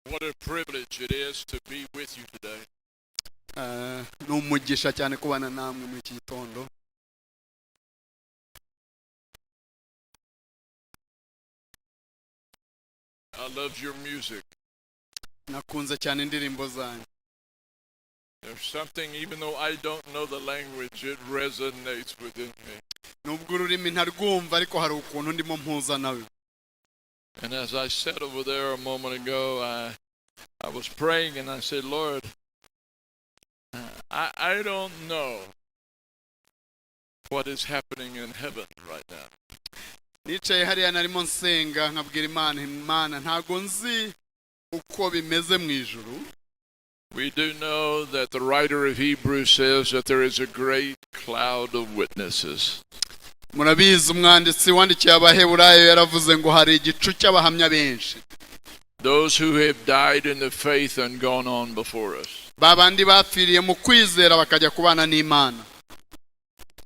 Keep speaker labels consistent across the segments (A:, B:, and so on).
A: What a privilege it is to be with you today.
B: Ni umugisha cyane kubana namwe muri iki gitondo.
A: I love your music.
B: Nakunze cyane indirimbo zanyu.
A: There's something, even though I don't know the language, it resonates within me.
B: Nubwo ururimi ntarwumva, ariko hari ukuntu ndimo mpuza nawe.
A: And as I sat over there a moment ago, I was praying and I said, "Lord, I don't know what is happening in heaven right now."
B: Nicaye hariya narimo nsenga, nkabwira Imana, "Imana, ntago nzi uko bimeze mu ijuru."
A: We do know that the writer of Hebrews says that there is a great cloud of witnesses.
B: Murabizi, umwanditsi wandikiye Abaheburayo yaravuze ngo hari igicu cy'abahamya benshi.
A: Those who have died in the faith and gone on before us.
B: Ba bandi bapfiriye mu kwizera bakajya kubana n'Imana.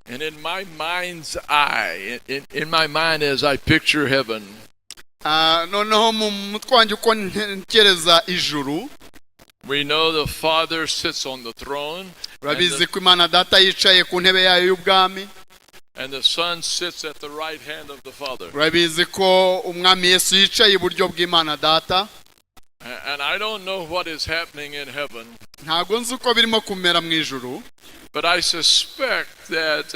A: And in my mind's eye, in my mind as I picture heaven,
B: Noneho mu mutwe wanjye uko ntekereza ijuru,
A: we know the Father sits on the throne
B: urabizi ko Imana Data yicaye ku ntebe yayo y'ubwami,
A: and the Son sits at the right hand of the Father.
B: Urabizi ko Umwami Yesu yicaye iburyo bw'Imana Data.
A: And I don't know what is happening in heaven,
B: Ntabwo nzi uko birimo kumera mu ijuru,
A: but I suspect that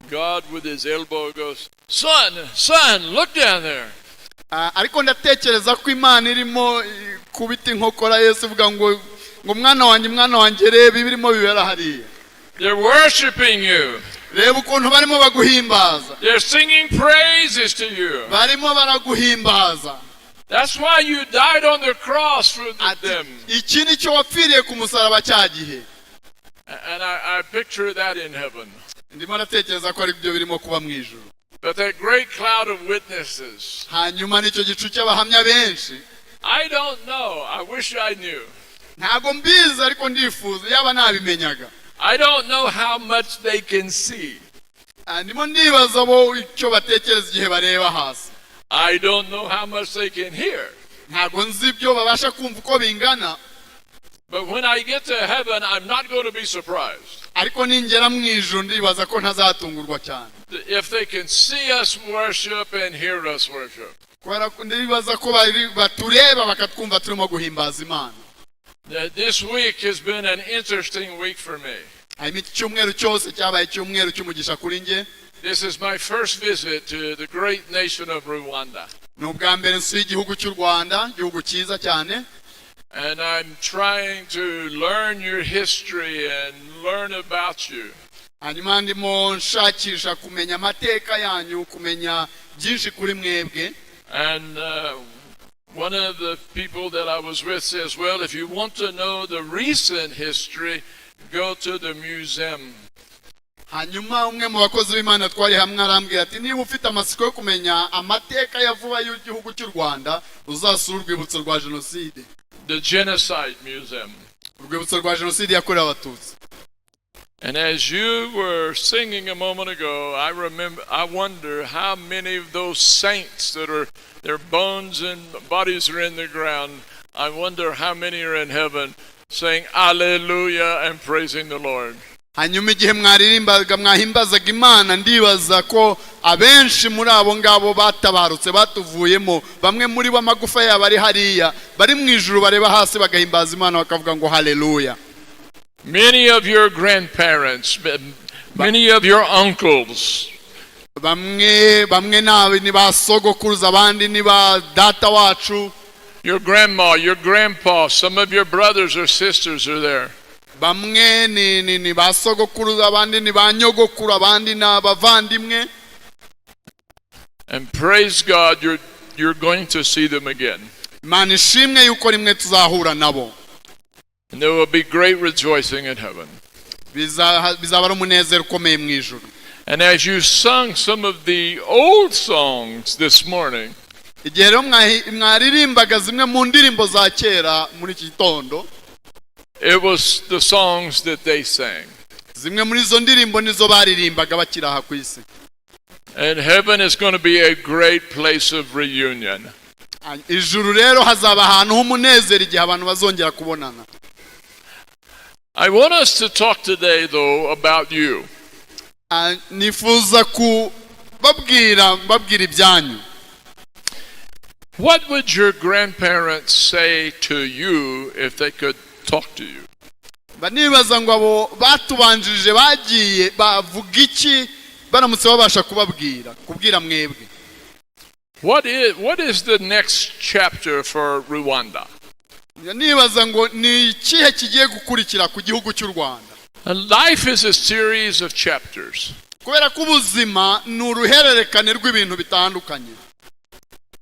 A: God with his elbow goes, "Son, son, look down there."
B: Ariko ndatekereza ko Imana irimo kubita inkokora Yesu ivuga ngo "Mwana wanjye, mwana wanjye, reba ibirimo bibera hariya."
A: "They're worshiping you."
B: "Reba ukuntu barimo baguhimbaza."
A: "They're singing praises to you."
B: "Barimo baraguhimbaza."
A: "That's why you died on the cross for
B: Ati,
A: them."
B: "Iki ni cyo wapfiriye ku musaraba cya gihe."
A: And I picture that in heaven.
B: Ndimo ndatekereza ko ari byo birimo kuba mu ijuru.
A: But that great cloud of witnesses,
B: Hanyuma nicyo gicu cy'abahamya benshi,
A: I don't know. I wish I knew.
B: Ntabwo mbizi, ariko ndifuza yaba nabimenyaga.
A: I don't know how much they can see.
B: Ndimo ndibaza bo icyo batekereza igihe bareba hasi.
A: I don't know how much they can hear.
B: Ntabwo nzi ibyo babasha kumva uko bingana.
A: But when I get to heaven, I'm not going to be surprised
B: Ariko ningera mu ijuru, ndibaza ko ntazatungurwa cyane
A: if they can see us worship and hear us worship.
B: Kubera ko ndibaza ko batureba bakatwumva turimo guhimbaza Imana.
A: This week has been an interesting week for me.
B: Hanyuma iki cyumweru cyose cyabaye icyumweru cy'umugisha kuri njye.
A: This is my first visit to the great nation of Rwanda.
B: Ni ubwa mbere nsuye igihugu cy'u Rwanda, igihugu cyiza cyane.
A: And I'm trying to learn your history and learn about you.
B: Hanyuma ndimo nshakisha kumenya amateka yanyu, kumenya byinshi kuri mwebwe.
A: And one of the people that I was with says, "Well, if you want to know the recent history, go to the museum."
B: Hanyuma umwe mu bakozi b'Imana twari hamwe arambwira ati, "Niba ufite amatsiko yo kumenya amateka ya vuba y'igihugu cy'u Rwanda, uzasure urwibutso rwa jenoside."
A: The Genocide Museum.
B: Urwibutso rwa jenoside yakorewe Abatutsi.
A: And as you were singing a moment ago, I remember, I wonder how many of those saints that are, their bones and bodies are in the ground, I wonder how many are in heaven saying "Alleluia" and praising the Lord.
B: Hanyuma igihe mwaririmbaga, mwahimbazaga Imana, ndibaza ko abenshi muri abo ngabo batabarutse, batuvuyemo, bamwe muri bo amagufa yabo ari hariya, bari mu ijuru, bareba hasi bagahimbaza Imana, bakavuga ngo "Haleluya."
A: Many of your grandparents, many of your uncles,
B: Bamwe bamwe ni ba sogokuruza, abandi ni ba data wacu,
A: your grandma, your grandpa, some of your brothers or sisters are there.
B: Bamwe ni ba sogokuruza, abandi ni ba nyogokuru, abandi ni abavandimwe.
A: And praise God, you're going to see them again.
B: Imana ishimwe yuko rimwe tuzahura nabo.
A: And there will be great rejoicing in heaven.
B: Bizaba ari umunezero ukomeye mu ijuru.
A: And as you sung some of the old songs this morning,
B: Igihe rero mwaririmbaga zimwe mu ndirimbo za kera muri iki gitondo,
A: it was the songs that they sang.
B: Zimwe muri izo ndirimbo nizo baririmbaga bakiri aha ku isi.
A: And heaven is going to be a great place of reunion.
B: Ijuru rero hazaba ahantu h'umunezero igihe abantu bazongera kubonana.
A: I want us to talk today, though, about you.
B: Nifuza kubabwira mbabwira ibyanyu.
A: What would your grandparents say to you if they could talk to you?
B: Mba nibaza ngo abo batubanjirije bagiye bavuga iki baramutse babasha kubabwira kubwira mwebwe.
A: What is the next chapter for Rwanda?
B: Nibaza ngo ni ikihe kigiye gukurikira ku gihugu cy'u Rwanda.
A: And life is a series of chapters.
B: Kubera ko ubuzima ni uruhererekane rw'ibintu bitandukanye.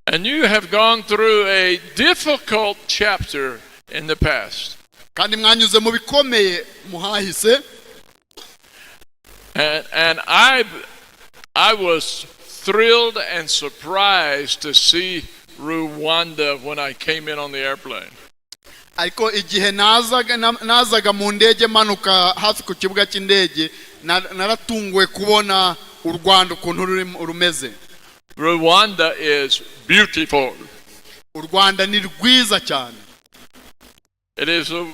A: And you have gone through a difficult chapter in the past.
B: Kandi mwanyuze mu bikomeye muhahise.
A: And I was thrilled and surprised to see Rwanda when I came in on the airplane.
B: Ariko igihe nazaga mu ndege manuka hafi ku kibuga cy'indege naratunguwe kubona u Rwanda ukuntu rumeze.
A: Rwanda is beautiful.
B: U Rwanda ni rwiza cyane.
A: It is a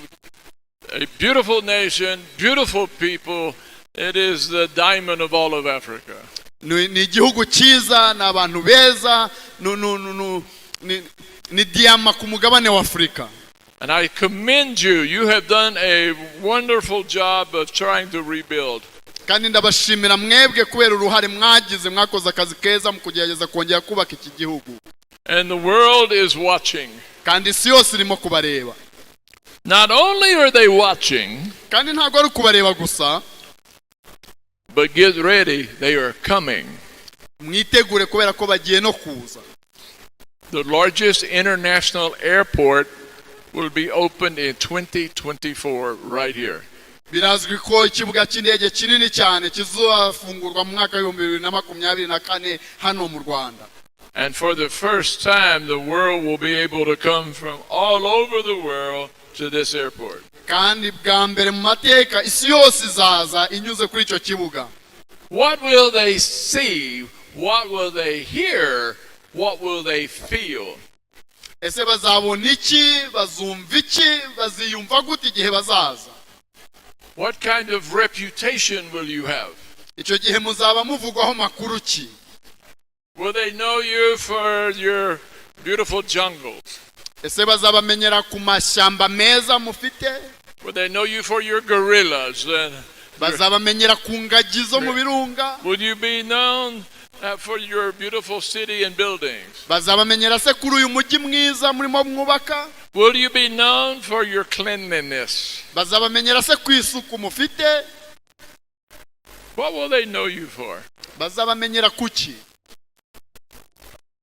A: beautiful nation, beautiful people. It is the diamond of all of Africa.
B: Ni igihugu cyiza, ni abantu beza, ni diyama ku mugabane wa Afurika.
A: And I commend you. You have done a wonderful job of trying to rebuild.
B: Kandi ndabashimira mwebwe kubera uruhare mwagize, mwakoze akazi keza mu kugerageza kongera kubaka iki gihugu.
A: And the world is watching.
B: Kandi isi yose irimo kubareba.
A: Not only are they watching,
B: Kandi ntabwo ari ukubareba gusa,
A: but get ready, they are coming.
B: Mwitegure kubera ko bagiye no kuza.
A: The largest international airport will be opened in 2024 right here.
B: Birazwi ko ikibuga cy'indege kinini cyane kizafungurwa mu mwaka w'2024 hano mu Rwanda.
A: And for the first time, the world will be able to come from all over the world to this airport.
B: Kandi bwa mbere mu mateka isi yose izaza inyuze kuri icyo kibuga.
A: What will they see? What will they hear? What will they feel?
B: Ese bazabona iki, bazumva iki, baziyumva gute igihe bazaza?
A: What kind of reputation will you have?
B: Icyo gihe muzaba muvugwaho makuru ki?
A: Will they know you for your beautiful jungles?
B: Ese bazabamenyera ku mashyamba meza mufite?
A: Will they know you for your gorillas? And
B: Bazabamenyera ku ngagi zo mu birunga?
A: will you be known for your beautiful city and buildings?
B: Bazabamenyera se kuri uyu mujyi mwiza murimo mwubaka?
A: Will you be known for your cleanliness?
B: Bazabamenyera se ku isuku mufite?
A: What will they know you for?
B: Bazabamenyera kuki?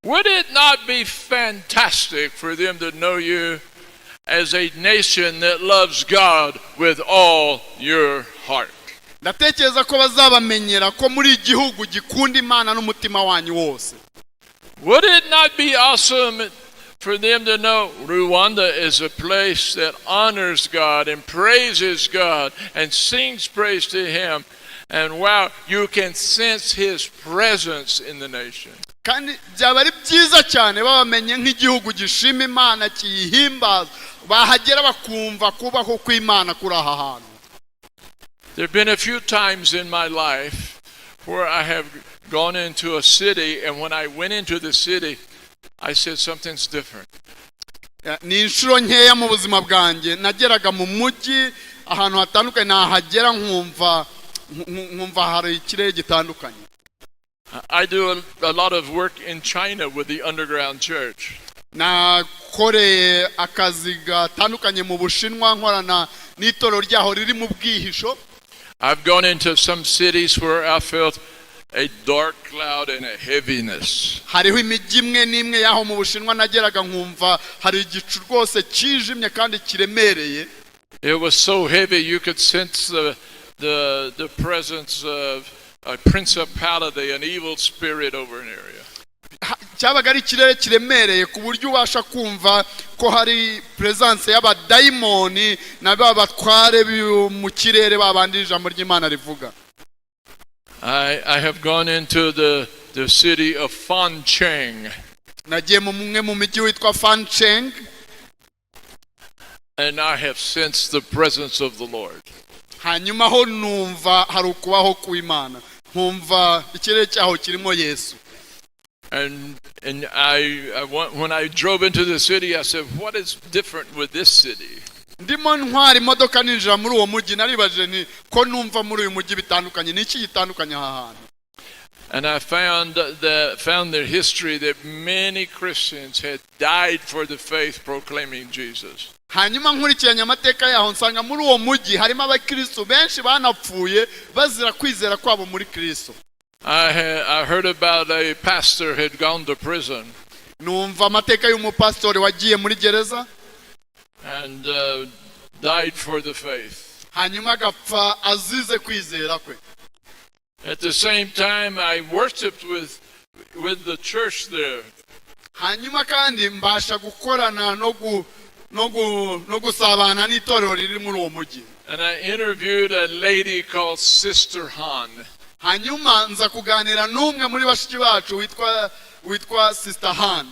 A: Would it not be fantastic for them to know you as a nation that loves God with all your heart?
B: Ndatekereza ko bazabamenyera ko muri igihugu gikunda Imana n'umutima wanyu wose.
A: Would it not be awesome for them to know Rwanda is a place that honors God and praises God and sings praise to Him? And wow, you can sense His presence in the nation.
B: Kandi byaba ari byiza cyane babamenye nk'igihugu gishima Imana, kiyihimbaza, bahagera bakumva kubaho kw'Imana kuri aha hantu.
A: There have been a few times in my life where I have gone into a city, and when I went into the city, I said, "Something's different."
B: Ni inshuro nkeya mu buzima bwanjye nageraga mu mujyi ahantu hatandukanye, nahagera nkumva hari ikirere gitandukanye.
A: I do a lot of work in China with the underground church.
B: Nakoreye akazi gatandukanye mu Bushinwa nkorana n'itorero ryaho riri mu bwihisho.
A: I've gone into some cities where I felt a dark cloud and a heaviness.
B: Hariho imijyi imwe n'imwe y'aho mu Bushinwa nageraga nkumva hari igicu rwose kijimye kandi kiremereye.
A: It was so heavy you could sense the presence of a principality, an evil spirit over an area.
B: Cyabaga ari ikirere kiremereye ku buryo ubasha kumva ko hari presence y'abadayimoni na ba batware mu kirere babandi ijambo ry'Imana rivuga.
A: I have gone into the city of Fancheng.
B: Nagiye mu mwe mu mijyi witwa Fancheng.
A: And I have sensed the presence of the Lord.
B: Hanyuma ho numva hari ukubaho kw'Imana, nkumva ikirere cyaho kirimo Yesu.
A: And when I drove into the city, I said, "What is different with this city?"
B: Ndimo ntwara imodoka ninjira muri uwo mujyi, naribajije nti ko numva muri uyu mujyi bitandukanye, ni iki gitandukanye aha hantu?
A: And I found the history that many Christians had died for the faith proclaiming Jesus.
B: Hanyuma nkurikiranye amateka yaho, nsanga muri uwo mujyi harimo abakristo benshi banapfuye bazira kwizera kwabo muri Kristo.
A: I heard about a pastor had gone to prison
B: Numva amateka y'umupasitori wagiye muri gereza
A: and died for the faith.
B: Hanyuma agapfa azize kwizera kwe.
A: At the same time, I worshiped with the church there.
B: Hanyuma kandi mbasha gukorana no gusabana n'itorero riri muri uwo mujyi.
A: And I interviewed a lady called Sister Han.
B: Hanyuma nza kuganira n'umwe muri bashiki bacu witwa Sister Han.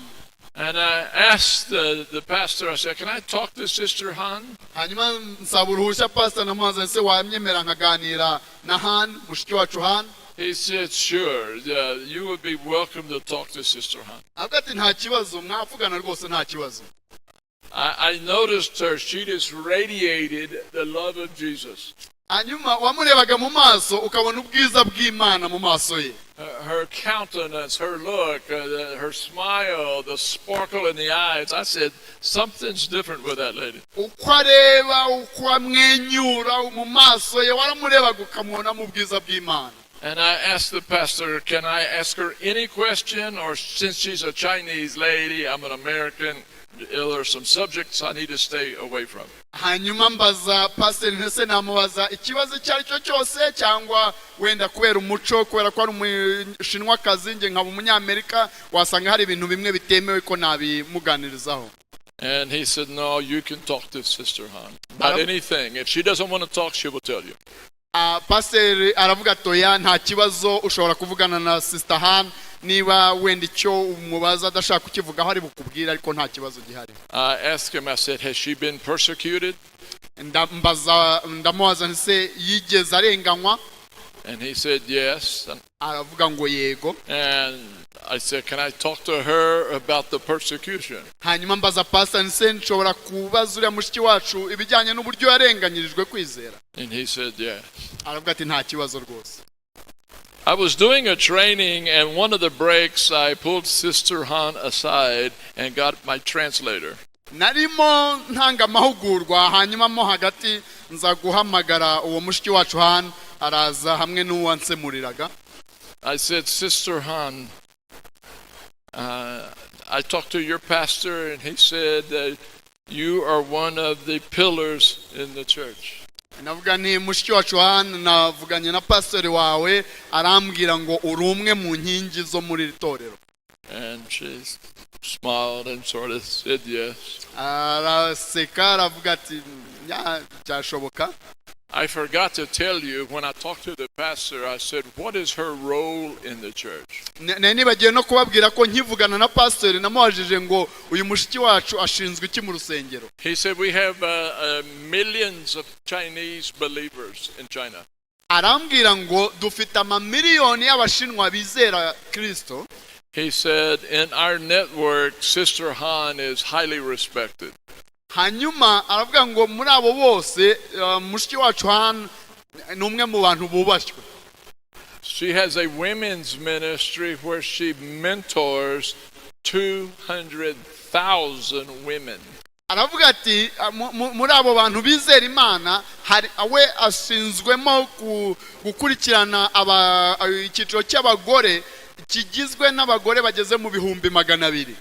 A: And I asked the pastor, I said, "Can I talk to Sister Han?"
B: Hanyuma nsaba uruhushya pastor, namubaza ese wanyemera nkaganira na Han, mushiki wacu Han?
A: He said, "Sure, you would be welcome to talk to Sister Han."
B: Avuga ati nta kibazo, mwavugana rwose, nta kibazo.
A: I noticed her, she just radiated the love of Jesus.
B: Hanyuma wamurebaga mu maso ukabona ubwiza bw'Imana mu maso ye.
A: Her countenance, her look, her smile, the sparkle in the eyes. I said, "Something's different with that lady."
B: Uko areba, uko amwenyura mu maso ye, waramurebaga ukamubona mu bwiza bw'Imana.
A: And I asked the pastor, "Can I ask her any question? Or since she's a Chinese lady, I'm an American, are there some subjects I need to stay away from?"
B: Hanyuma mbaza pasiteri ntese namubaza ikibazo icyo ari cyo cyose, cyangwa wenda kubera umuco, kubera ko ari umushinwakazi njye nkaba umunyamerika, wasanga hari ibintu bimwe bitemewe ko nabimuganirizaho?
A: And he said, "No, you can talk to Sister Han about anything. If she doesn't want to talk, she will tell you."
B: Ah, pasiteri aravuga ati oya, nta kibazo, ushobora kuvugana na Sister Han, niba wenda icyo umubaza adashaka kukivugaho ari bukubwire, ariko nta kibazo gihari.
A: I asked him, I said, "Has she been persecuted?"
B: Ndamubaza nti se yigeze arenganywa?
A: And he said, "Yes."
B: Aravuga ngo yego.
A: And I said, "Can I talk to her about the persecution?"
B: Hanyuma mbaza pasiteri nse nshobora kubaza uriya mushiki wacu ibijyanye n'uburyo yarenganyirijwe kwizera?
A: And he said, "Yes."
B: Aravuga ati nta kibazo rwose.
A: I was doing a training, and one of the breaks, I pulled Sister Han aside and got my translator.
B: Narimo ntanga amahugurwa, hanyuma mo hagati nza guhamagara uwo mushiki wacu Han, araza hamwe n'uwansemuriraga.
A: I said, "Sister Han, I talked to your pastor, and he said that you are one of the pillars in the church."
B: Navuga nti mushiki wacu Han, navuganye na pastori wawe, arambwira ngo uri umwe mu nkingi zo muri iri torero.
A: And she smiled and sort of said yes.
B: Araseka aravuga ati ya, byashoboka.
A: I forgot to tell you, when I talked to the pastor, I said, "What is her role in the church?"
B: Nari nibagiwe no kubabwira ko nkivugana na pastori namubajije ngo uyu mushiki wacu ashinzwe iki mu rusengero?
A: He said, "We have millions of Chinese believers in China."
B: Arambwira ngo dufite amamiliyoni y'abashinwa bizera Kirisito.
A: He said, "In our network, Sister Han is highly respected."
B: Hanyuma aravuga ngo muri abo bose mushiki wacu Han ni umwe mu bantu bubashywe.
A: She has a women's ministry where she mentors 200,000 women.
B: Aravuga ati muri abo bantu bizera Imana hari we ashinzwemo gukurikirana icyiciro cy'abagore kigizwe n'abagore bageze mu 200,000.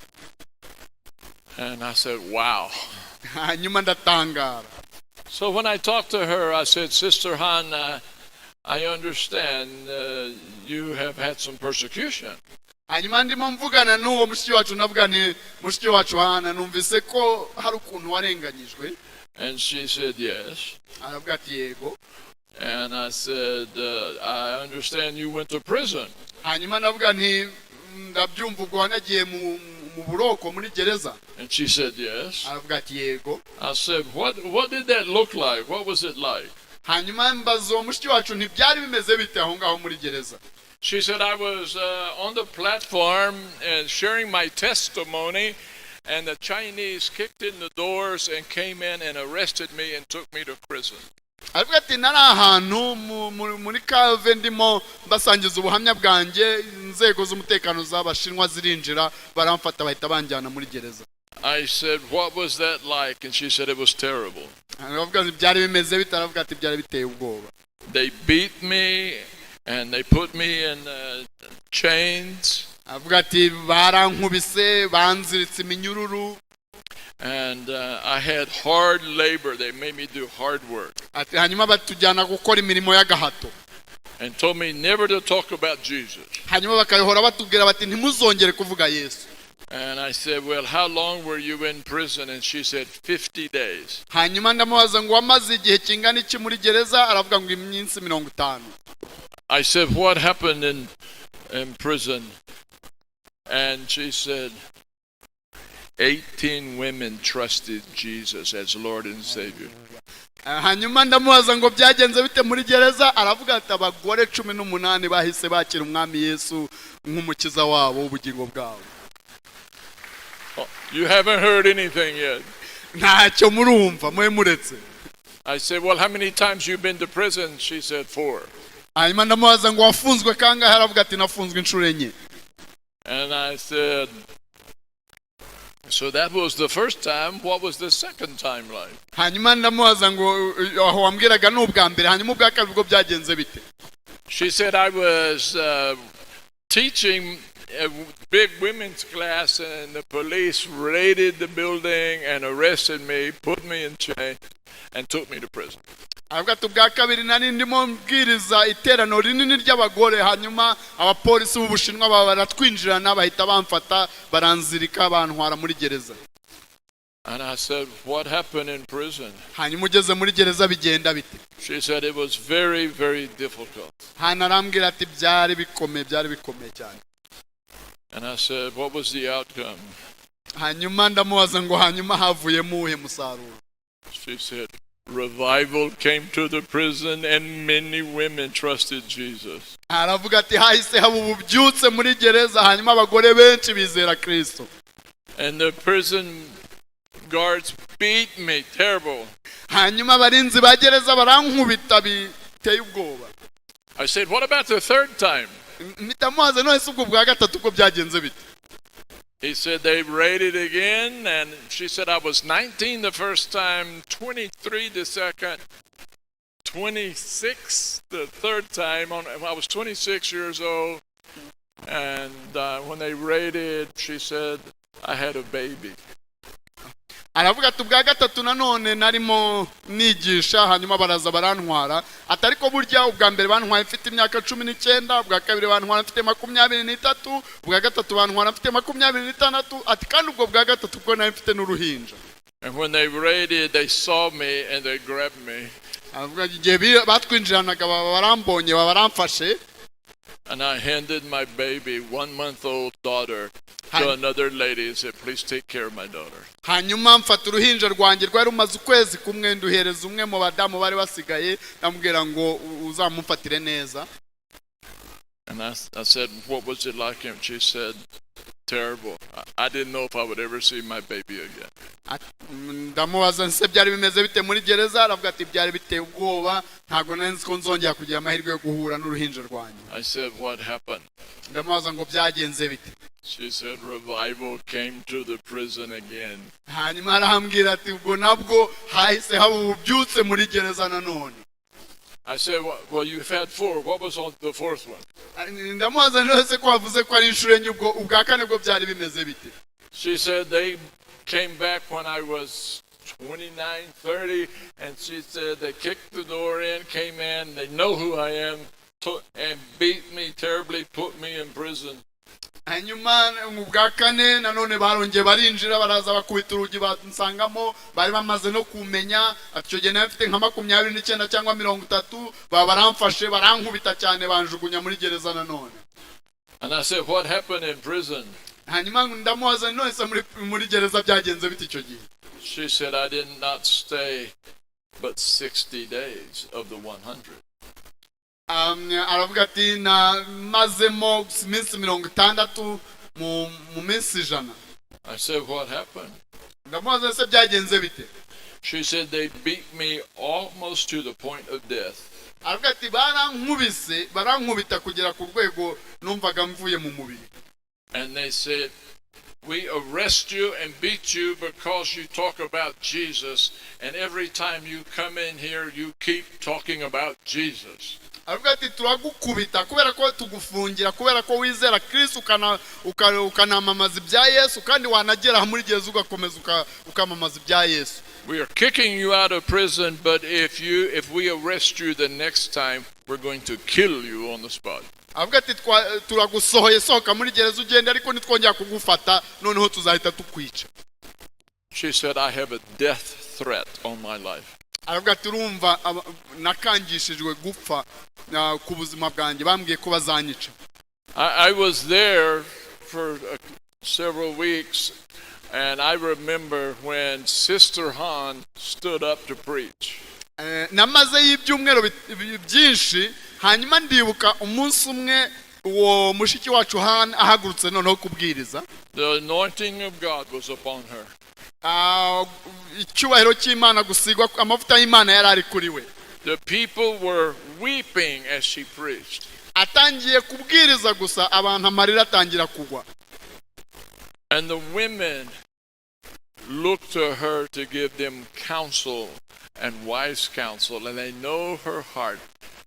A: And I said, "Wow."
B: Hanyuma ndatangara.
A: So when I talked to her, I said, "Sister Han, I understand you have had some persecution."
B: Hanyuma ndimo mvugana n'uwo mushiki wacu, navuga nti mushiki wacu Han, numvise ko hari ukuntu warenganyijwe.
A: And she said, "Yes."
B: Aravuga ati yego.
A: And I said, "I understand you went to prison."
B: Hanyuma navuga nti ndabyumva ubwo wanagiye mu, mu buroko, muri gereza?
A: And she said, "Yes."
B: Aravuga ati: "Yego."
A: I said, What did that look like? What was it like?"
B: Hanyuma mbaza uwo mushiki wacu ntibyari bimeze bite aho ngaho muri gereza?
A: She said, "I was on the platform and sharing my testimony, and the Chinese kicked in the doors and came in and arrested me and took me to prison."
B: Aravuga ati: "Nari ahantu muri cave ndimo mbasangiza ubuhamya bwanjye, inzego z'umutekano z'Abashinwa zirinjira, baramfata, bahita banjyana muri gereza."
A: I said, "What was that like?" And she said, "It was terrible."
B: Aravuga ati: "Byari bimeze bite?" Aravuga ati: "Byari biteye ubwoba."
A: "They beat me and they put me in chains."
B: Avuga ati: "Barankubise, banziritse iminyururu."
A: "And I had hard labor. They made me do hard work."
B: Ati: "Hanyuma batujyana gukora imirimo y'agahato."
A: "And told me never to talk about Jesus."
B: Hanyuma bakahora batubwira bati: 'Ntimuzongere kuvuga Yesu.'"
A: And I said, "Well, how long were you in prison?" And she said, "50 days."
B: Hanyuma ndamubaza ngo: "Wamaze igihe kingana iki muri gereza?" Aravuga ngo: "Iminsi 50."
A: I said, "What happened in prison?" And she said, "18 women trusted Jesus as Lord and Savior."
B: Hanyuma ndamubaza ngo: "Byagenze bite muri gereza?" Aravuga ati: "Abagore 18 bahise bakira Umwami Yesu nk'umukiza wabo w'ubugingo bwabo."
A: Oh, you haven't heard anything yet.
B: Ntacyo murumva, mube muretse.
A: I said, "Well, how many times you been to prison?" She said, "Four."
B: Hanyuma ndamubaza ngo: "Wafunzwe kangahe?" Aravuga ati: "Nafunzwe inshuro enye."
A: And I said, "So that was the first time. What was the second time like?"
B: Hanyuma ndamubaza ngo: "Aho wambwiraga ni ubwa mbere, hanyuma ubwa kabiri bwo byagenze bite?"
A: She said, "I was teaching a big women's class, and the police raided the building and arrested me, put me in chains, and took me to prison."
B: Aravuga ati: "Ubwa kabiri nari ndimo mbwiriza iteraniro rinini ry'abagore, hanyuma abapolisi b'Ubushinwa baba baratwinjirana, bahita bamfata, baranzirika, bantwara muri gereza."
A: And I said, "What happened in prison?"
B: Hanyuma ugeze muri gereza bigenda bite?
A: She said, "It was very, very difficult."
B: Hano arambwira ati: "Byari bikomeye, byari bikomeye cyane."
A: And I said, "What was the outcome?"
B: Hanyuma ndamubaza ngo: "Hanyuma havuyemo uwuhe musaruro?"
A: She said, "Revival came to the prison, and many women trusted Jesus."
B: Aravuga ati: "Hahise haba ububyutse muri gereza, hanyuma abagore benshi bizera Kristo."
A: "And the prison guards beat me terrible."
B: Hanyuma abarinzi ba gereza barankubita biteye ubwoba.
A: I said, "What about the third time?"
B: Mpita mubaza: "None se ubwo bwa gatatu ubwo byagenze bite?"
A: He said they raided again, and she said, "I was 19 the first time, 23 the second, 26 the third time. I was 26 years old, and when they raided," she said, "I had a baby."
B: Aravuga ati: "Ubwa gatatu nanone narimo nigisha, hanyuma baraza barantwara." Ati: "Ariko burya ubwa mbere bantwaye mfite imyaka 19, ubwa kabiri bantwara mfite 23, ubwa gatatu bantwara mfite 26." Ati: "Kandi ubwo bwa gatatu bwo nari mfite n'uruhinja."
A: "And when they raided, they saw me and they grabbed me."
B: Aravuga ati, igihe batwinjiranaga baba barambonye, baba baramfashe.
A: And I handed my baby, 1 month old daughter, to
B: Hi.
A: another lady and said, 'Please take care of my daughter.'"
B: Hanyuma mfata uruhinja rwanjye rwari rumaze ukwezi kumwe, nduhereza umwe mu badamu bari basigaye, ndamubwira ngo: "Uzamumfatire neza."
A: And I said, "What was it like?" And she said, "Terrible. I didn't know if I would ever see my baby again."
B: Ndamubaza nse byari bimeze bite muri gereza? Aravuga ati: "Byari biteye ubwoba, ntabwo nari nzi ko nzongera kugira amahirwe yo guhura n'uruhinja rwanjye."
A: I said, "What happened?"
B: Ndamubaza ngo: "Byagenze bite?"
A: She said, "Revival came to the prison again."
B: Hanyuma arambwira ati: "Ubwo nabwo hahise haba ububyutse muri gereza nanone."
A: I said, "Well, you've had four. What was on the fourth one?"
B: Ndamubaza nose ko wavuze ko ari inshuro enye, ubwo ubwa kane bwo byari bimeze bite?
A: She said they came back when I was 29, 30, and she said they kicked the door in, came in, they know who I am, and beat me terribly, put me in prison.
B: Hanyuma mu bwa kane nanone barongeye barinjira, baraza bakubita urugi, bansangamo, bari bamaze no kumenya. Ati: "Icyo gihe nari mfite nka 29 cyangwa 30, baba baramfashe, barankubita cyane, banjugunya muri gereza nanone."
A: And I said, "What happened in prison?"
B: Hanyuma ndamubaza, none se muri gereza byagenze bite icyo gihe?
A: She said, "I did not stay but 60 days of the 100."
B: Aravuga ati namazemo iminsi 60 mu minsi 100.
A: I said, "What happened?"
B: Ndamubaza se byagenze bite?
A: She said, "They beat me almost to the point of death."
B: Aravuga ati barankubise, barankubita kugera ku rwego numvaga mvuye mu mubiri.
A: And they said, "We arrest you and beat you because you talk about Jesus. And every time you come in here, you keep talking about Jesus."
B: Aravuga ati turagukubita kubera ko tugufungira kubera ko wizera Kristo ukanamamaza ibya Yesu, kandi wanagera muri gereza ugakomeza ukamamaza ibya Yesu.
A: "We are kicking you out of prison, but if we arrest you the next time, we're going to kill you on the spot."
B: Avuga ati turagusohoye, sohoka muri gereza ugende, ariko nitwongera kugufata noneho tuzahita tukwica.
A: She said, "I have a death threat on my life."
B: Aravuga ati urumva nakangishijwe gupfa ku buzima bwanjye, bambwiye ko bazanyica.
A: I was there for several weeks, and I remember when Sister Han stood up to preach.
B: Namazeyo ibyumweru byinshi, hanyuma ndibuka umunsi umwe uwo mushiki wacu Han ahagurutse noneho kubwiriza.
A: The anointing of God was upon her.
B: Icyubahiro cy'Imana, gusigwa amavuta y'Imana yari ari kuri we.
A: The people were weeping as she preached.
B: Atangiye kubwiriza gusa, abantu amarira atangira kugwa.
A: And the women looked to her to give them counsel and wise counsel, and they know her heart.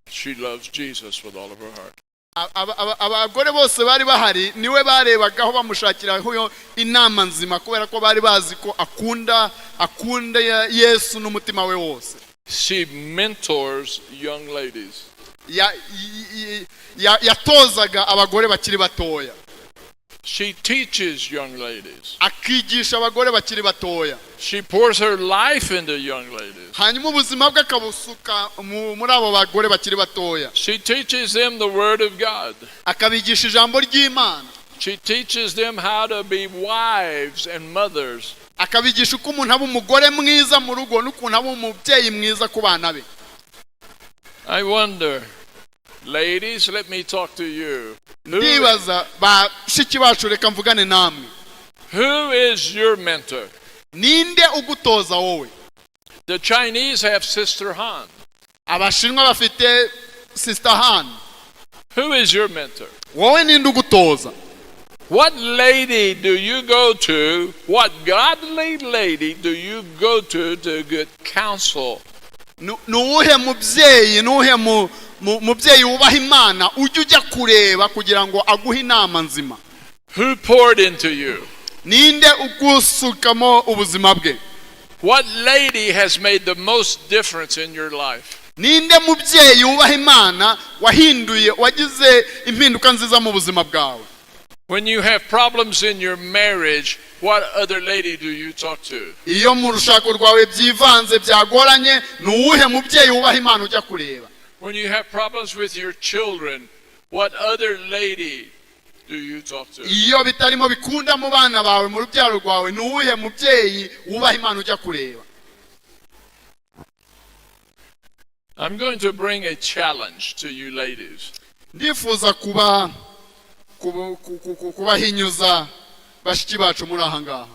A: She loves Jesus with all of her heart.
B: Abagore bose bari bahari niwe barebagaho bamushakiraho inama nzima, kubera ko bari bazi ko akunda Yesu n'umutima we wose.
A: She mentors young ladies.
B: Yatozaga abagore bakiri batoya.
A: She teaches young ladies.
B: Akigisha abagore bakiri batoya.
A: She pours her life into young ladies.
B: Hanyuma ubuzima bwe akabusuka muri abo bagore bakiri batoya.
A: She teaches them the Word of God.
B: Akabigisha ijambo ry'Imana.
A: She teaches them how to be wives and mothers.
B: Akabigisha uko umuntu aba umugore mwiza mu rugo n'ukuntu aba umubyeyi mwiza ku bana be.
A: I wonder, ladies, let me talk to you.
B: Ndibaza bashiki bacu, reka mvugane namwe.
A: Who is your mentor?
B: Ninde ugutoza wowe?
A: The Chinese have Sister Han.
B: Abashinwa bafite Sister Han.
A: Who is your mentor?
B: Wowe ninde ugutoza?
A: What lady do you go to? What godly lady do you go to get counsel?
B: Ni uwuhe mubyeyi, ni uwuhe mubyeyi wubaha Imana ujya kureba kugira ngo aguhe inama nzima?
A: Who poured into you?
B: Ninde ugusukamo ubuzima bwe?
A: What lady has made the most difference in your life?
B: Ninde mubyeyi wubaha Imana wahinduye, wagize impinduka nziza mu buzima bwawe?
A: When you have problems in your marriage, what other lady do you talk to?
B: Iyo mu rushako rwawe byivanze, byagoranye, ni uwuhe mubyeyi wubaha Imana ujya kureba?
A: When you have problems with your children, what other lady do you talk to?
B: Iyo bitarimo bikunda mu bana bawe, mu rubyaro rwawe, ni uwuhe mubyeyi wubaha Imana ujya kureba?
A: I'm going to bring a challenge to you ladies.
B: Ndifuza kuba kubahinyuza bashiki bacu muri aha ngaha.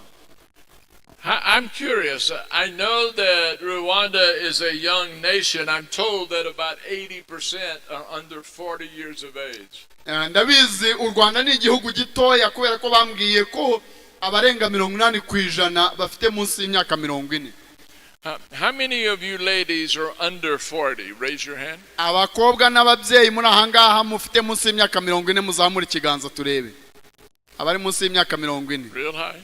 A: I'm curious. I know that Rwanda is a young nation. I'm told that about 80% are under 40 years of age.
B: Ndabizi u Rwanda ni igihugu gitoya, kubera ko bambwiye ko abarenga 80% bafite munsi y'imyaka 40.
A: How many of you ladies are under 40? Raise your hand.
B: Abakobwa n'ababyeyi muri aha ngaha mufite munsi y'imyaka 40, muzamure ikiganza turebe abari munsi y'imyaka 40.
A: Real high.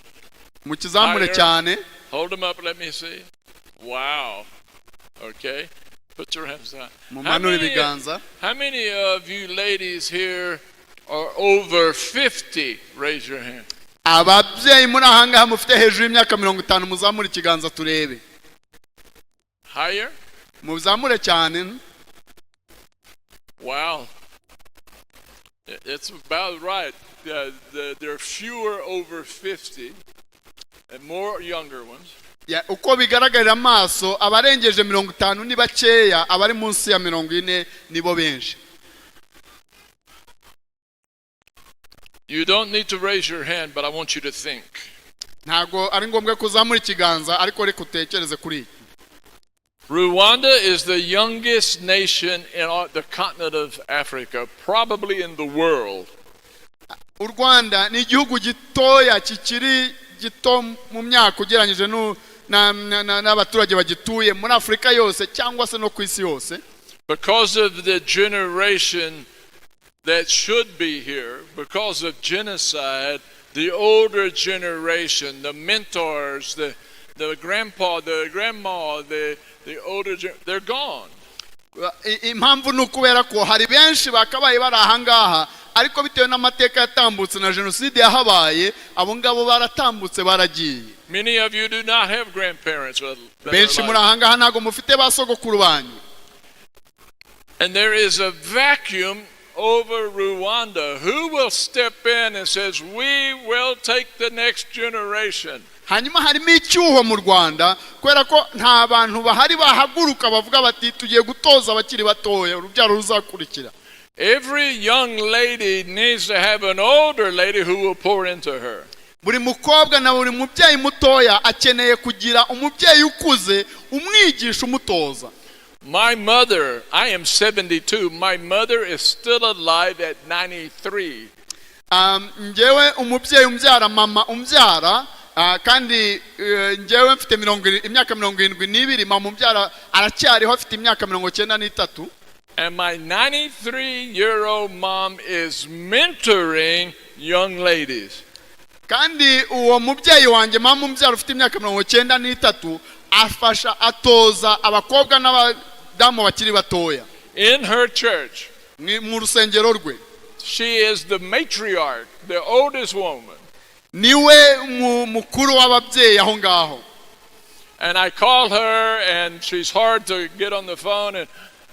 B: Mukizamure
A: Higher.
B: cyane.
A: Hold them up. Let me see. Wow. Okay. Put your hands down. How
B: Mumanure
A: many,
B: ibiganza.
A: how many of you ladies here are over 50? Raise your hand.
B: Ababyeyi muri aha ngaha mufite hejuru y'imyaka 50, muzamure ikiganza turebe.
A: Higher?
B: Muzamure cyane.
A: Wow. It's about right. there are fewer over 50 and more younger ones.
B: Ya, uko bigaragarira amaso, abarengeje 50 ni bakeya, abari munsi ya 40 nibo benshi.
A: You don't need to raise your hand, but I want you to think.
B: Ntabwo ari ngombwa kuzamura ikiganza, ariko reka utekereze kuri iki.
A: Rwanda is the youngest nation in the continent of Africa, probably in the world.
B: U Rwanda ni igihugu gitoya, kikiri gito mu myaka ugereranyije n'abaturage bagituye muri Afurika yose cyangwa se no ku isi yose.
A: Because of the generation that should be here, because of genocide, the older generation, the mentors, the grandpa, the grandma, the older, they're gone.
B: Impamvu ni ukubera ko hari benshi bakabaye bari ahangaha, ariko bitewe n'amateka yatambutse na jenoside yahabaye, abo ngabo baratambutse, baragiye.
A: Many of you do not have grandparents that are
B: Benshi muri
A: alive.
B: ahangaha ntabwo mufite ba sogokuru banyu.
A: And there is a vacuum over Rwanda. Who will step in and says, "We will take the next generation"?
B: Hanyuma harimo icyuho mu Rwanda kubera ko nta bantu bahari bahaguruka bavuga bati: "Tugiye gutoza abakiri batoya, urubyaro ruzakurikira."
A: Every young lady needs to have an older lady who will pour into her.
B: Buri mukobwa na buri mubyeyi mutoya akeneye kugira umubyeyi ukuze umwigisha, umutoza.
A: My mother, I am 72. My mother is still alive at 93.
B: Njyewe umubyeyi umbyara, mama umbyara, kandi njyewe mfite imyaka 72, mama umbyara aracyariho, afite imyaka 93.
A: And my 93-year-old mom is mentoring young ladies.
B: Kandi uwo mubyeyi wanjye, mama umbyara, ufite imyaka 93, afasha, atoza abakobwa n'abadamu bakiri batoya.
A: In her church.
B: Mu rusengero rwe.
A: She is the matriarch, the oldest woman.
B: Niwe mukuru w'ababyeyi aho ngaho.
A: And I call her, and she's hard to get on the phone.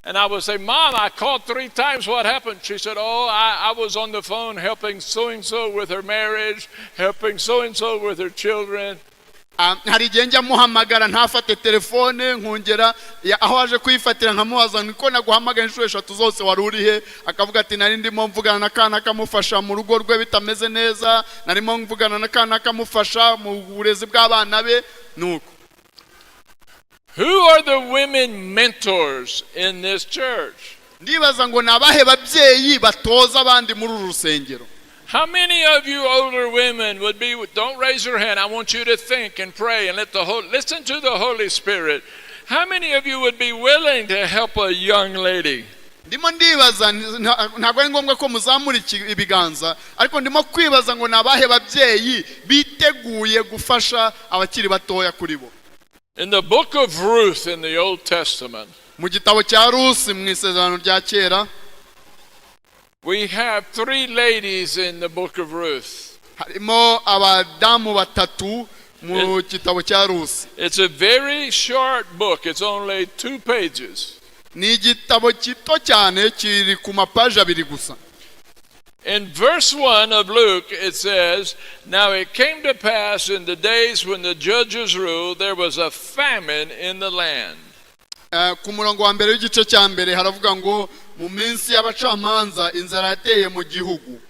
A: And I would say, "Mom, I called three times. What happened?" She said, "Oh, I was on the phone helping so and so with her marriage, helping so and so with her children."
B: Hari igihe njya muhamagara ntafate telefone, nkongera aho aje kuyifatira nkamubaza niko: "Naguhamagaye inshuro eshatu zose, wari uri he?" Akavuga ati: "Nari ndimo mvugana na kana kamufasha mu rugo rwe bitameze neza, narimo mvugana na kana kamufasha mu burezi bw'abana be." Nuko.
A: Who are the women mentors in this church?
B: Ndibaza ngo ni abahe babyeyi batoza abandi muri uru rusengero?
A: How many of you older women would be, don't raise your hand. I want you to think and pray and listen to the Holy Spirit. How many of you would be willing to help a young lady?
B: Ndimo ndibaza, ntabwo ari ngombwa ko muzamura ibiganza, ariko ndimo kwibaza ngo ni abahe babyeyi biteguye gufasha abakiri batoya kuri bo?
A: In the book of Ruth in the Old Testament,
B: Mu gitabo cya Rusi mu Isezerano rya Kera,
A: we have three ladies in the book of Ruth.
B: Harimo abadamu batatu mu gitabo cya Rusi.
A: It's a very short book. It's only two pages.
B: Ni igitabo gito cyane, kiri ku mapaji abiri gusa.
A: In verse 1 of Luke, it says, "Now it came to pass in the days when the judges ruled, there was a famine in the land."
B: Ku murongo wa mbere w'igice cya mbere haravuga ngo: "Mu minsi y'abacamanza inzara yateye mu gihugu."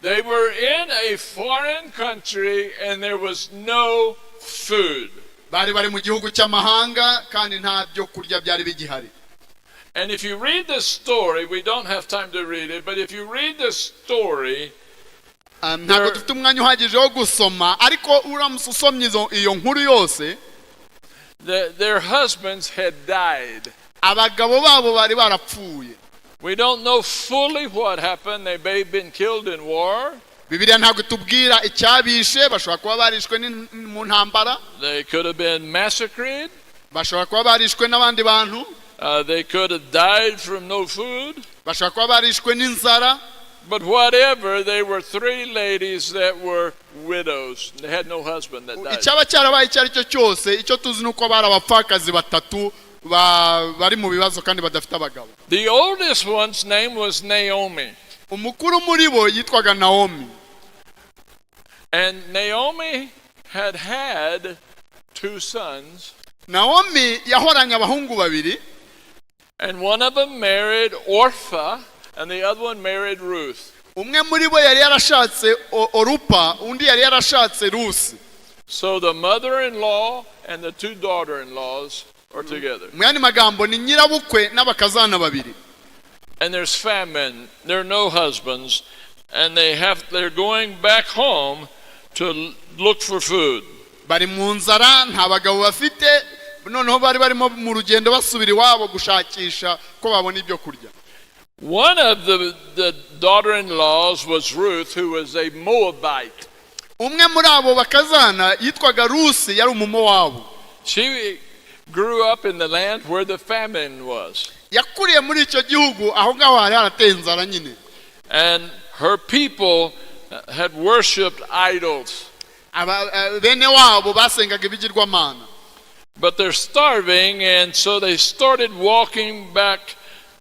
A: They were in a foreign country and there was no food.
B: Bari bari mu gihugu cy'amahanga kandi nta byo kurya byari bigihari.
A: And if you read the story, we don't have time to read it, but if you read the story,
B: Ntabwo dufite umwanya uhagije wo gusoma, ariko uramutse usomye iyo nkuru yose,
A: their husbands had died.
B: Abagabo babo bari barapfuye.
A: We don't know fully what happened. They may have been killed in war.
B: Bibiliya ntabwo itubwira icyabishe, bashobora kuba barishwe mu ntambara.
A: They could have been massacred.
B: Bashobora kuba barishwe n'abandi bantu.
A: They could have died from no food.
B: Bashobora kuba barishwe n'inzara.
A: But whatever, they were three ladies that were widows. They had no husband that died.
B: Icyaba cyarabaye icyo ari cyo cyose, icyo tuzi ni uko bari abapfakazi batatu bari mu bibazo kandi badafite abagabo.
A: The oldest one's name was Naomi.
B: Umukuru muri bo yitwaga Nawomi.
A: And Naomi had had two sons,
B: Nawomi yahoranye abahungu babiri.
A: And one of them married Orpah, and the other one married Ruth.
B: Umwe muri bo yari yarashatse Orupa, undi yari yarashatse Rusi.
A: So the mother in law and the two daughter in laws are together.
B: Mu yandi magambo ni nyirabukwe n'abakazana babiri.
A: And there's famine. There are no husbands, and they're going back home to look for food.
B: Bari mu nzara, nta bagabo bafite, noneho bari barimo mu rugendo basubira iwabo gushakisha ko babona ibyo kurya.
A: One of the daughter-in-laws was Ruth, who was a Moabite.
B: Umwe muri abo bakazana yitwaga Rusi, yari Umumowabu.
A: She grew up in the land where the famine was.
B: Yakuriye muri icyo gihugu aho ngaho hari harateye inzara nyine.
A: And her people had worshipped idols.
B: Bene wabo basengaga ibigirwamana.
A: But they're starving, and so they started walking back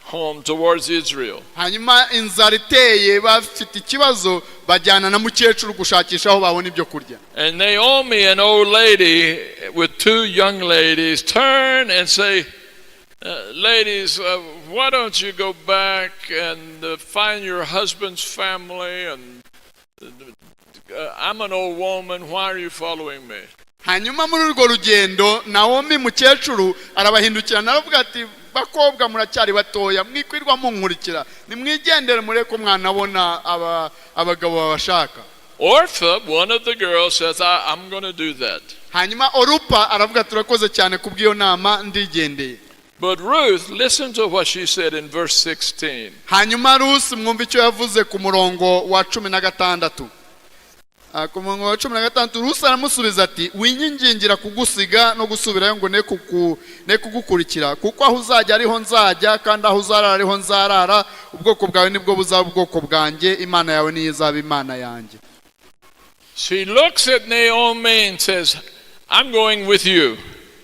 A: home towards Israel.
B: Hanyuma inzara iteye, bafite ikibazo, bajyana na mukecuru gushakisha aho babona ibyo kurya.
A: And Naomi, an old lady with two young ladies, turn and say, "Ladies, why don't you go back and find your husband's family? And I'm an old woman. Why are you following me?"
B: Hanyuma muri urwo rugendo Nawomi mukecuru arabahindukirana aravuga ati: "Bakobwa, muracyari batoya, mwikwirwa munkurikira, nimwigendere mureke mwanabona abagabo babashaka."
A: Orpah, one of the girls, says, "I'm going to do that."
B: Hanyuma Orupa aravuga: "Turakoze cyane kubw'iyo nama, ndigendeye."
A: But Ruth, listen to what she said in verse 16.
B: Hanyuma Rusi, mwumva icyo yavuze ku murongo wa 16. Ku murongo wa 16, Rusi aramusubiza ati: "Winyingingira kugusiga no gusubirayo ngo ne kugukurikira, kuko aho uzajya ariho nzajya, kandi aho uzarara ariho nzarara. Ubwoko bwawe nibwo buzaba ubwoko bwanjye, Imana yawe niyo izaba Imana yanjye."
A: She looks at Naomi and says, "I'm going with you.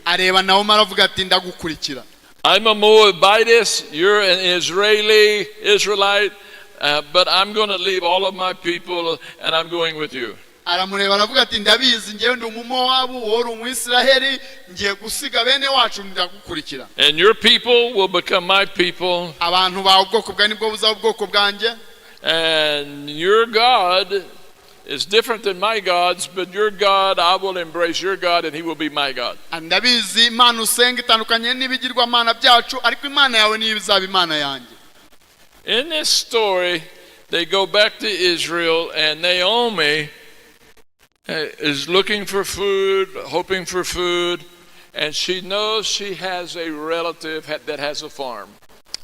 B: Areba Nawomi aravuga ati: "Ndagukurikira."
A: I'm a Moabitess, you're an Israeli, Israelite, but I'm going to leave all of my people and I'm going with you."
B: Aramureba aravuga ati: "Ndabizi, ngewe ndi Umumowabu, wowe uri Umwisiraheli, ngiye gusiga bene wacu, ndagukurikira."
A: "And your people will become my people,
B: "Abantu bawe, ubwoko bwawe nibwo buzaba ubwoko bwanjye."
A: and your God is different than my gods, but your God, I will embrace your God and he will be my God."
B: "Ndabizi, Imana usenga itandukanye n'ibigirwamana byacu, ariko Imana yawe niyo izaba Imana yanjye."
A: In this story, they go back to Israel, and Naomi is looking for food, hoping for food, and she knows she has a relative that has a farm.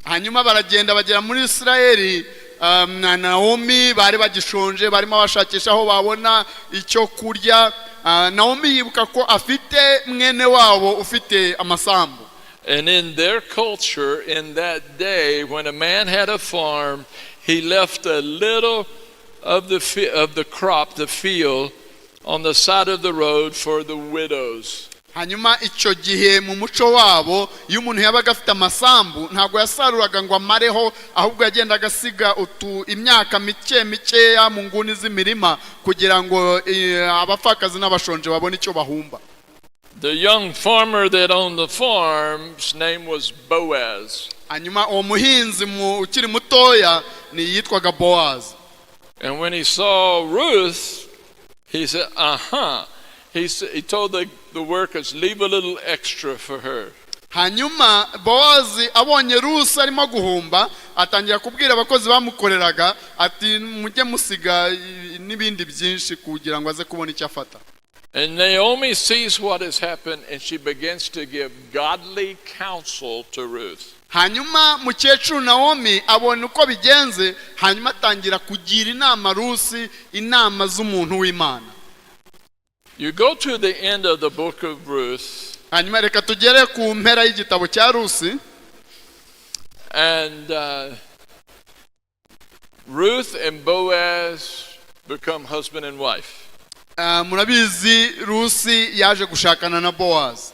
B: Hanyuma baragenda bagera muri Isirayeli, na Nawomi bari bagishonje, barimo bashakisha aho babona icyo kurya. Nawomi yibuka ko afite mwene wabo ufite amasambu.
A: And in their culture, in that day, when a man had a farm, he left a little of the crop, the field, on the side of the road for the widows.
B: Hanyuma icyo gihe mu muco wabo, iyo umuntu yabaga afite amasambu, ntabwo yasaruraga ngo amareho, ahubwo yagendaga asiga utu imyaka mike mikeya mu nguni z'imirima kugira ngo abapfakazi n'abashonje babone icyo bahumba.
A: The young farmer that owned the farm's name was Boaz.
B: Hanyuma uwo muhinzi ukiri mutoya ni yitwaga Bowazi.
A: And when he saw Ruth, he said, "Uh huh." He told the workers, "Leave a little extra for her."
B: Hanyuma Bowazi abonye Rusi arimo guhumba, atangira kubwira abakozi bamukoreraga ati: "Mujye musiga n'ibindi byinshi kugira ngo aze kubona icyo afata."
A: And Naomi sees what has happened and she begins to give godly counsel to Ruth.
B: Hanyuma mukecuru Nawomi abona uko bigenze, hanyuma atangira kugira inama Rusi, inama z'umuntu w'Imana.
A: You go to the end of the book of Ruth,
B: Hanyuma reka tugere ku mpera y'igitabo cya Rusi.
A: And Ruth and Boaz become husband and wife.
B: Murabizi, Rusi yaje gushakana na Bowazi.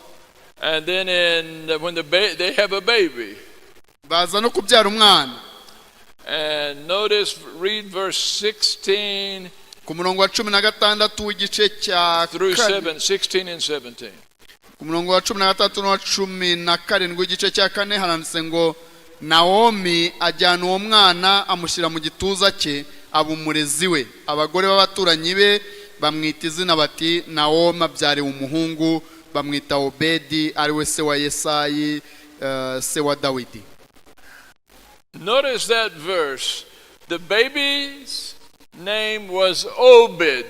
A: And then when they have a baby.
B: Baza no kubyara umwana.
A: And notice, read verse 16
B: Ku murongo wa 16 w'igice cya
A: through
B: kane.
A: 7, 16 and 17.
B: Ku murongo wa 16 n'uwa 17 w'igice cya kane haranditse ngo: Nawomi ajyana uwo mwana, amushyira mu gituza cye, aba umurezi we. Abagore b'abaturanyi be bamwita izina bati: "Nawomi abyariwe umuhungu." Bamwita Obedi, ari we se wa Yesayi, se wa Dawidi.
A: Notice that verse. The baby's name was Obed.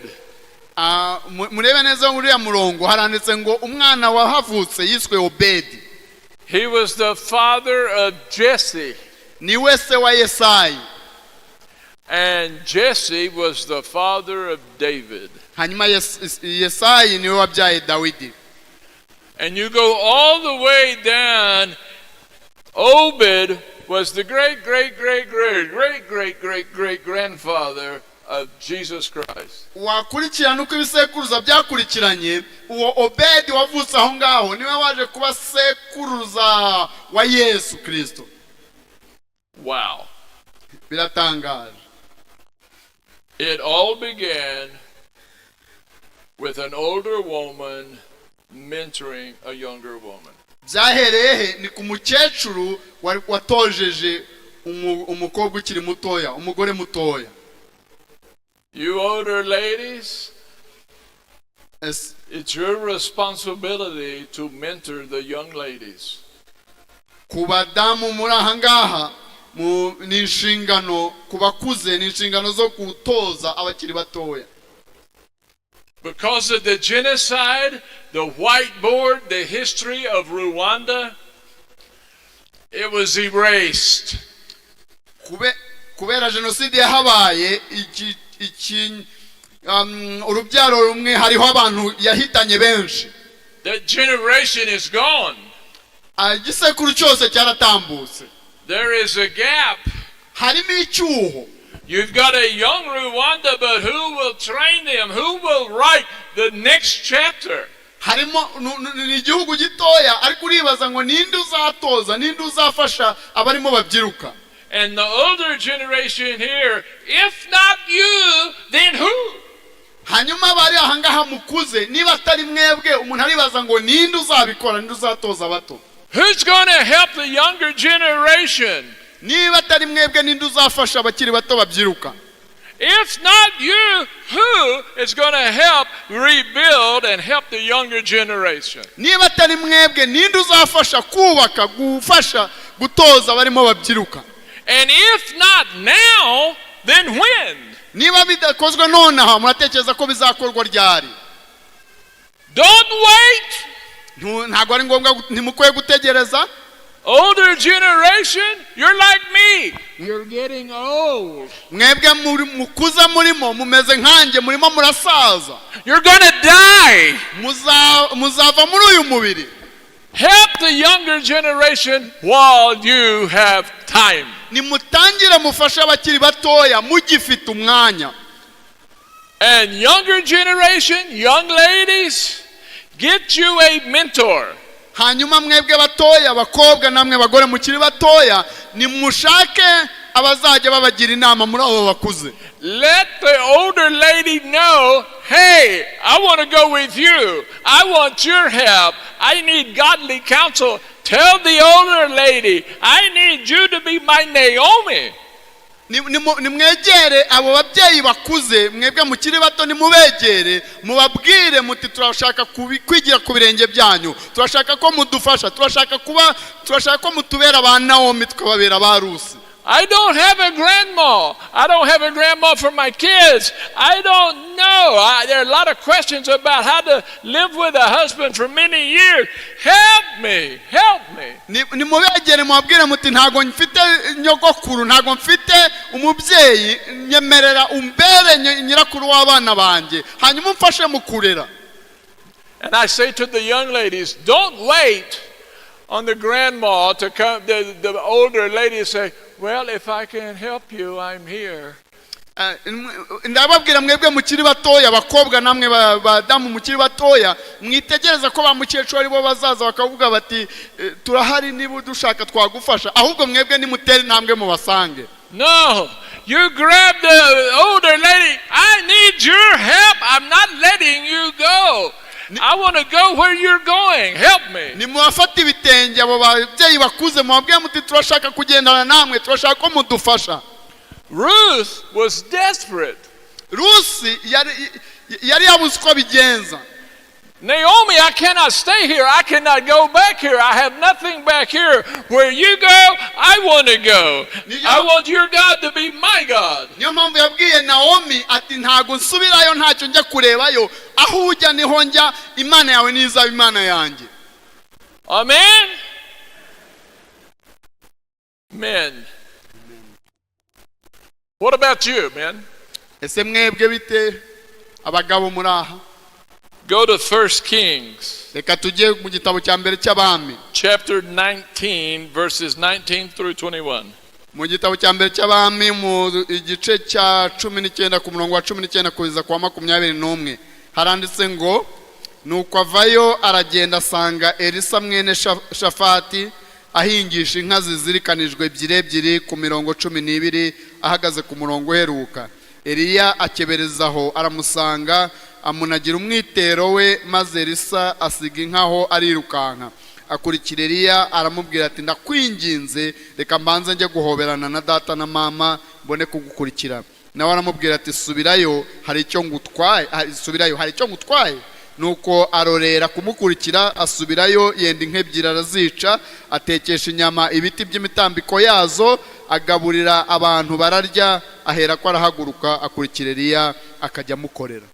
B: Ah, murebe neza muri uriya murongo, haranditse ngo umwana wahavutse yiswe Obedi.
A: He was the father of Jesse.
B: Ni we se wa Yesayi.
A: And Jesse was the father of David.
B: Hanyuma Yesayi niwe wabyaye Dawidi.
A: And you go all the way down, Obed was the great, great, great, great, great, great, great, great grandfather of Jesus Christ.
B: Wakurikirana uko ibisekuruza byakurikiranye, uwo Obedi wavutse aho ngaho niwe waje kuba sekuruza wa Yesu Kirisito.
A: Wow.
B: Biratangaje.
A: It all began with an older woman mentoring a younger woman.
B: Byahereye he? Ni ku mukecuru wari watojeje umukobwa ukiri mutoya, umugore mutoya.
A: You older ladies, it's your responsibility to mentor the young ladies.
B: Ku badamu muri aha ngaha, ni inshingano ku bakuze, ni inshingano zo gutoza abakiri batoya.
A: Because of the genocide, the whiteboard, the history of Rwanda, it was erased.
B: Kubera jenoside yahabaye, iki urubyaro rumwe hariho abantu yahitanye benshi.
A: That generation is gone.
B: Ah, igisekuru cyose cyaratambutse.
A: There is a gap.
B: Harimo icyuho.
A: You've got a young Rwanda, but who will train them? Who will write the next chapter?
B: Harimo ni igihugu gitoya, ariko uribaza ngo ninde uzatoza, ninde uzafasha abarimo babyiruka?
A: And the older generation here, if not you, then who?
B: Hanyuma bari ahangaha mukuze, niba atari mwebwe, umuntu aribaza ngo ninde uzabikora, ninde uzatoza abato?
A: Who's going to help the younger generation?
B: Niba atari mwebwe, ninde uzafasha abakiri bato babyiruka?
A: If not you, who is going to help rebuild and help the younger generation?
B: Niba atari mwebwe, ninde uzafasha kubaka, gufasha gutoza abarimo babyiruka?
A: And if not now, then when?
B: Niba bidakozwe nonaha, muratekereza ko bizakorwa ryari?
A: Don't wait.
B: Ntabwo ari ngombwa, ntimukwiye gutegereza.
A: Older generation, you're like me. You're getting old.
B: Mwebwe mukuze murimo mumeze nkanjye, murimo murasaza.
A: You're going to die.
B: Muzava muri uyu mubiri.
A: Help the younger generation while you have time.
B: Nimutangire mufashe abakiri batoya mugifite umwanya.
A: And younger generation, young ladies, get you a mentor.
B: Hanyuma mwebwe batoya, abakobwa namwe bagore mukiri batoya, nimushake abazajya babagira inama muri abo bakuze.
A: Let the older lady know, "Hey, I want to go with you. I want your help. I need godly counsel." Tell the older lady, "I need you to be my Naomi."
B: Nimwegere abo babyeyi bakuze, mwebwe mukiri bato, nimubegere mubabwire muti: "Turashaka kwigira ku birenge byanyu, turashaka ko mudufasha, turashaka ko mutubera ba Nawomi, tukababera ba Rusi."
A: I don't have a grandma. I don't have a grandma for my kids. I don't know. There are a lot of questions about how to live with a husband for many years. Help me. Help me.
B: Nimubegere mubabwire muti: "Ntabwo mfite nyogokuru, ntabwo mfite umubyeyi, nyemerera umbere nyirakuru w'abana banjye, hanyuma umfashe mu kurera."
A: And I say to the young ladies, don't wait on the grandma to come, the older lady say, "Well, if I can help you, I'm here."
B: Ndababwira mwebwe mukiri batoya, abakobwa namwe badamu mukiri batoya, mwitegereza ko ba mukecuru aribo bazaza bakavuga bati: "Turahari, niba udushaka twagufasha." Ahubwo mwebwe nimutere intambwe mubasange.
A: No, You grab the older lady. I need your help. I'm not letting you go. I want to go where you're going. Help me.
B: Nimubafate ibitenge abo babyeyi bakuze, mubabwire muti turashaka kugendana namwe, turashaka ko mudufasha.
A: Ruth was desperate.
B: Rusi yari yabuze uko abigenza.
A: Naomi, I cannot stay here. I cannot go back here. I have nothing back here. Where you go, I want to go. I want your God to be my God.
B: Niyo mpamvu yabwiye Nawomi ati ntabwo nsubirayo, ntacyo njya kurebayo, aho ujya niho njya, Imana yawe nizaba Imana yanjye.
A: Amen. Men. What about you, men?
B: Ese mwebwe bite, abagabo muri aha?
A: Go to 1 Kings
B: Reka tujye mu gitabo cya mbere cy'Abami,
A: chapter 19, verses 19 through 21.
B: Mu gitabo cya mbere cy'Abami, mu igice cya 19, ku murongo wa 19 kugeza ku wa 21, haranditse ngo: "Nuko avayo aragenda, asanga Elisa mwene Shafati ahingisha inka zizirikanijwe ebyiri ebyiri ku mirongo 12, ahagaze ku murongo uheruka. Eliya akeberezaho aramusanga, amunagira umwitero we. Maze Elisa asiga inka aho, arirukanka akurikira Eliya, aramubwira ati ndakwinginze, reka mbanze njye guhoberana na data na mama, mbone kugukurikira. Nawe aramubwira ati subirayo, hari icyo ngutwaye? Subirayo, hari icyo ngutwaye? Nuko arorera kumukurikira, asubirayo, yenda inka ebyiri, arazica, atekesha inyama ibiti by'imitambiko yazo, agaburira abantu bararya. Ahera ko arahaguruka, akurikira Eliya, akajya amukorera."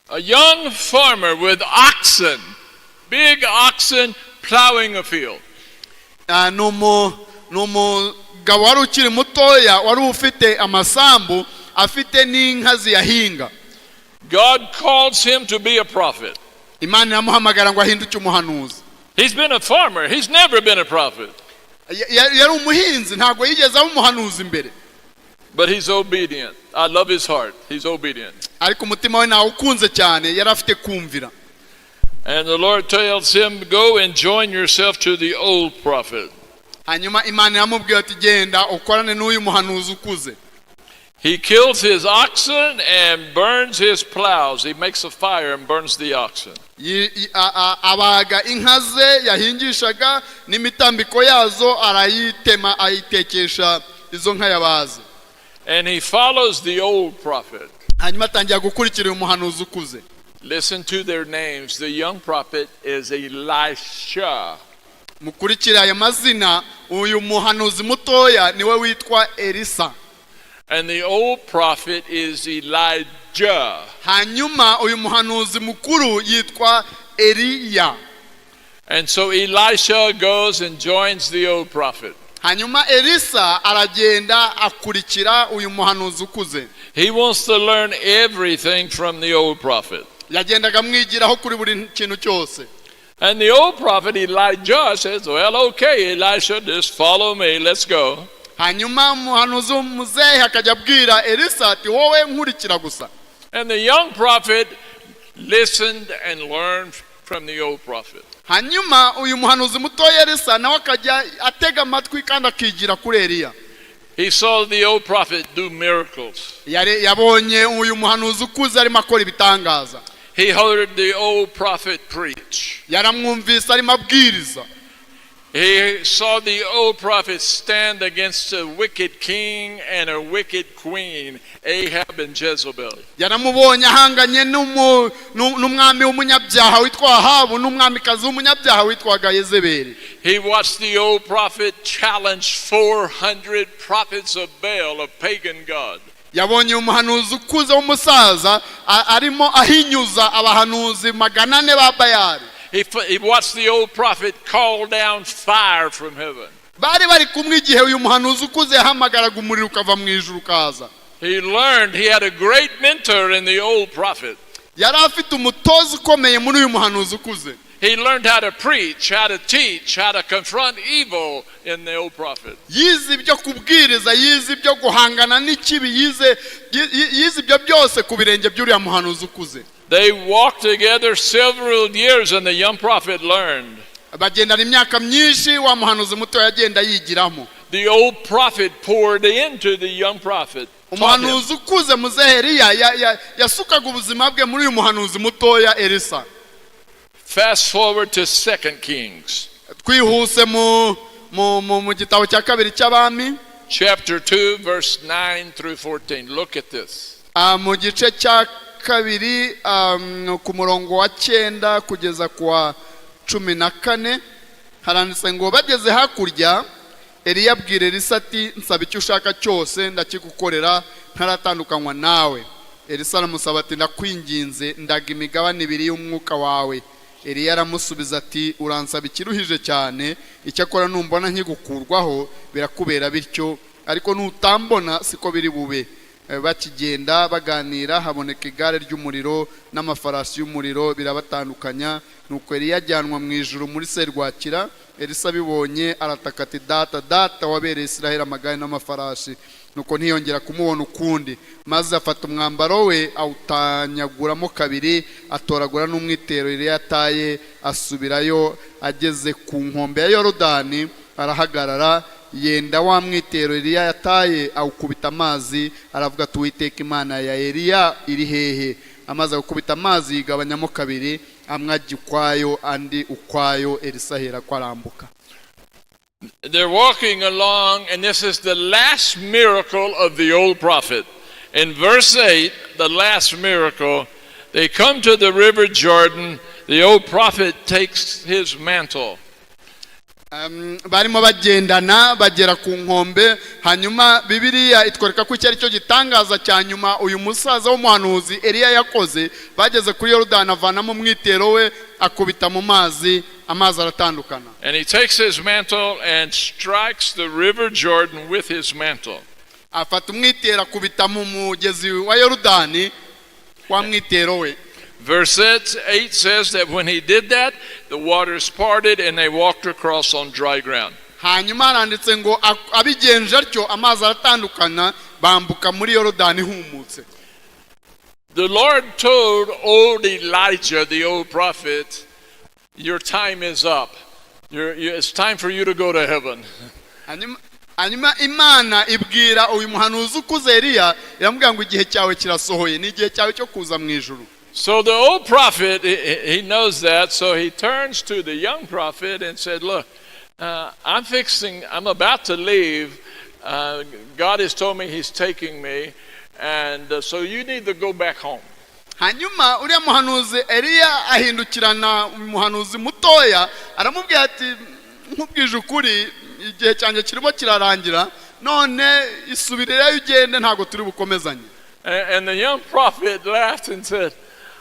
A: A young farmer with oxen, big oxen plowing a field.
B: Ah, ni umugabo wari ukiri mutoya, wari ufite amasambu, afite n'inka ziyahinga.
A: God calls him to be a prophet.
B: Imana iramuhamagara ngo ahinduke umuhanuzi.
A: He's been a farmer. He's never been a prophet.
B: Yari umuhinzi, ntabwo yigeze aba umuhanuzi imbere.
A: But he's obedient. I love his heart. He's obedient.
B: Ariko umutima we nawukunze cyane, yari afite kumvira.
A: And the Lord tells him, "Go and join yourself to the old prophet."
B: Hanyuma Imana iramubwira ati genda ukorane n'uyu muhanuzi ukuze.
A: He kills his oxen and burns his plows. He makes a fire and burns the oxen.
B: Abaga inka ze yahingishaga, n'imitambiko yazo arayitema, ayitekesha izo nka yabaze.
A: And he follows the old prophet.
B: Hanyuma atangira gukurikira uyu muhanuzi ukuze.
A: Listen to their names. The young prophet is Elisha.
B: Mukurikire aya mazina. Uyu muhanuzi mutoya niwe witwa Elisa.
A: And the old prophet is Elijah.
B: Hanyuma uyu muhanuzi mukuru yitwa Eliya.
A: And so Elisha goes and joins the old prophet.
B: Hanyuma Elisa aragenda akurikira uyu muhanuzi ukuze.
A: He wants to learn everything from the old prophet.
B: Yagendaga amwigiraho kuri buri kintu cyose.
A: And the old prophet Elijah says, "Well, okay, Elisha, just follow me. Let's go."
B: Hanyuma umuhanuzi w'umuzehe akajya abwira Elisa ati wowe nkurikira gusa.
A: And the young prophet listened and learned from the old prophet.
B: Hanyuma uyu muhanuzi mutoya Elisa nawe akajya atega amatwi kandi akigira kuri Eliya.
A: He saw the old prophet do miracles.
B: Yabonye uyu muhanuzi ukuze arimo akora ibitangaza.
A: He heard the old prophet preach.
B: Yaramwumvise arimo abwiriza.
A: He saw the old prophet stand against a wicked king and a wicked queen, Ahab and Jezebel.
B: Yaramubonye ahanganye n'umwami w'umunyabyaha witwa Ahabu n'umwamikazi w'umunyabyaha witwaga Yezebeli.
A: He watched the old prophet challenge 400 prophets of Baal, a pagan god.
B: Yabonye umuhanuzi ukuze w'umusaza arimo ahinyuza abahanuzi 400 ba Bayali.
A: He watched the old prophet call down fire from heaven.
B: Bari bari kumwe igihe uyu muhanuzi ukuze yahamagaraga umuriro ukava mu ijuru ukaza.
A: He learned he had a great mentor in the old prophet.
B: Yari afite umutoza ukomeye muri uyu muhanuzi ukuze.
A: He learned how to preach, how to teach, how to confront evil in the old prophet.
B: Yize ibyo kubwiriza, yize ibyo guhangana n'ikibi, yize ibyo byose ku birenge by'uriya muhanuzi ukuze.
A: They walked together several years, and the young prophet learned.
B: Bagendana imyaka myinshi, wa muhanuzi muto yagenda yigiramo.
A: The old prophet poured into the young prophet, taught him.
B: Umuhanuzi ukuze muzehe Eliya yasukaga ubuzima bwe muri uyu muhanuzi mutoya Elisa.
A: Fast forward to 2 Kings,
B: Twihuse mu gitabo cya kabiri cy'Abami,
A: chapter 2, verse 9 through 14. Look at this.
B: Mu gice cya kabiri, ku murongo wa 9 kugeza ku wa 14, haranditse ngo: "Bageze hakurya, Eliya abwira Elisa ati: 'Nsaba icyo ushaka cyose, ndakigukorera ntaratandukanywa nawe.' Elisa aramusaba ati: 'Ndakwinginze, ndaga imigabane ibiri y'umwuka wawe.' Eliya aramusubiza ati: 'Uransaba ikiruhije cyane. Icyakora numbona nkigukurwaho birakubera bityo, ariko nutambona siko biri bube.' Bakigenda baganira, haboneka igare ry'umuriro n'amafarasi y'umuriro, birabatandukanya. Nuko Eliya ajyanwa mu ijuru muri serwakira. Elisa abibonye arataka ati: 'Data, data, wabereye Israheli amagare n'amafarashi!' Nuko ntiyongera kumubona ukundi. Maze afata umwambaro we awutanyaguramo kabiri, atoragura n'umwitero Eliya yataye, asubirayo. Ageze ku nkombe ya Yorodani arahagarara, yenda wa mwitero Eliya yataye, awukubita amazi, aravuga ati: 'Uwiteka Imana ya Eliya iri hehe?' Amaze gukubita amazi, yigabanyamo kabiri, amwe ajya ukwayo, andi ukwayo. Elisa ahera ko arambuka."
A: They're walking along, and this is the last miracle of the old prophet. In verse 8, the last miracle, they come to the river Jordan. The old prophet takes his mantle.
B: Barimo bagendana, bagera ku nkombe. Hanyuma Bibiliya itwereka ko iki ari cyo gitangaza cya nyuma uyu musaza w'umuhanuzi Eliya yakoze. Bageze kuri Yorodani, avanamo umwitero we, akubita mu mazi, amazi aratandukana.
A: And he takes his mantle and strikes the river Jordan with his mantle.
B: Afata umwitero, akubita mu mugezi wa Yorodani wa mwitero we.
A: Verse 8 says that when he did that, the waters parted and they walked across on dry ground.
B: Hanyuma haranditse ngo abigenje atyo, amazi aratandukana, bambuka muri Yorodani humutse.
A: The Lord told old Elijah, the old prophet, "Your time is up. It's time for you to go to heaven."
B: Hanyuma Imana ibwira uyu muhanuzi ukuze Eliya, iramubwira ngo: "Igihe cyawe kirasohoye, ni igihe cyawe cyo kuza mu ijuru."
A: So the old prophet, he knows that, so he turns to the young prophet and said, "Look, I'm about to leave. God has told me he's taking me, and so you need to go back home."
B: Hanyuma uriya muhanuzi Eliya ahindukirana umuhanuzi mutoya, aramubwira ati: "Nkubwije ukuri, igihe cyanjye kirimo kirarangira, none isubirireyo ugende, ntabwo turi bukomezanye."
A: And the young prophet laughed and said,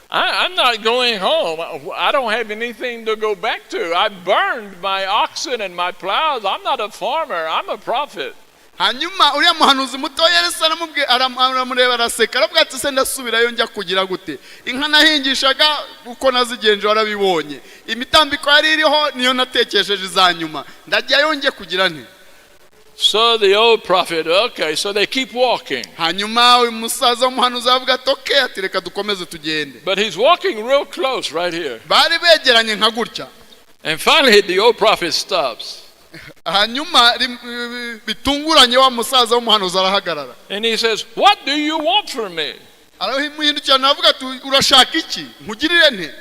A: "I'm not going home. I don't have anything to go back to. I burned my oxen and my plows. I'm not a farmer. I'm a prophet."
B: Hanyuma uriya muhanuzi mutoya Elisa aramureba, araseka, aravuga ati: "Se ndasubirayo njya kugira gute? Inka nahingishaga uko nazigenje warabibonye, imitambiko yari iriho niyo natekesheje iza nyuma, ndajyayo njye kugira nte?"
A: So the old prophet, okay, so they keep walking.
B: Hanyuma uyu musaza w'umuhanuzi aravuga ati: "Okay," ati: "Reka dukomeze tugende."
A: But he's walking real close right here.
B: Bari begeranye nka gutya.
A: And finally, the old prophet stops.
B: Hanyuma bitunguranye, wa musaza w'umuhanuzi arahagarara.
A: And he says, "What do you want from me?"
B: Aramuhindukirana, aravuga ati: "Urashaka iki? Nkugirire nte?"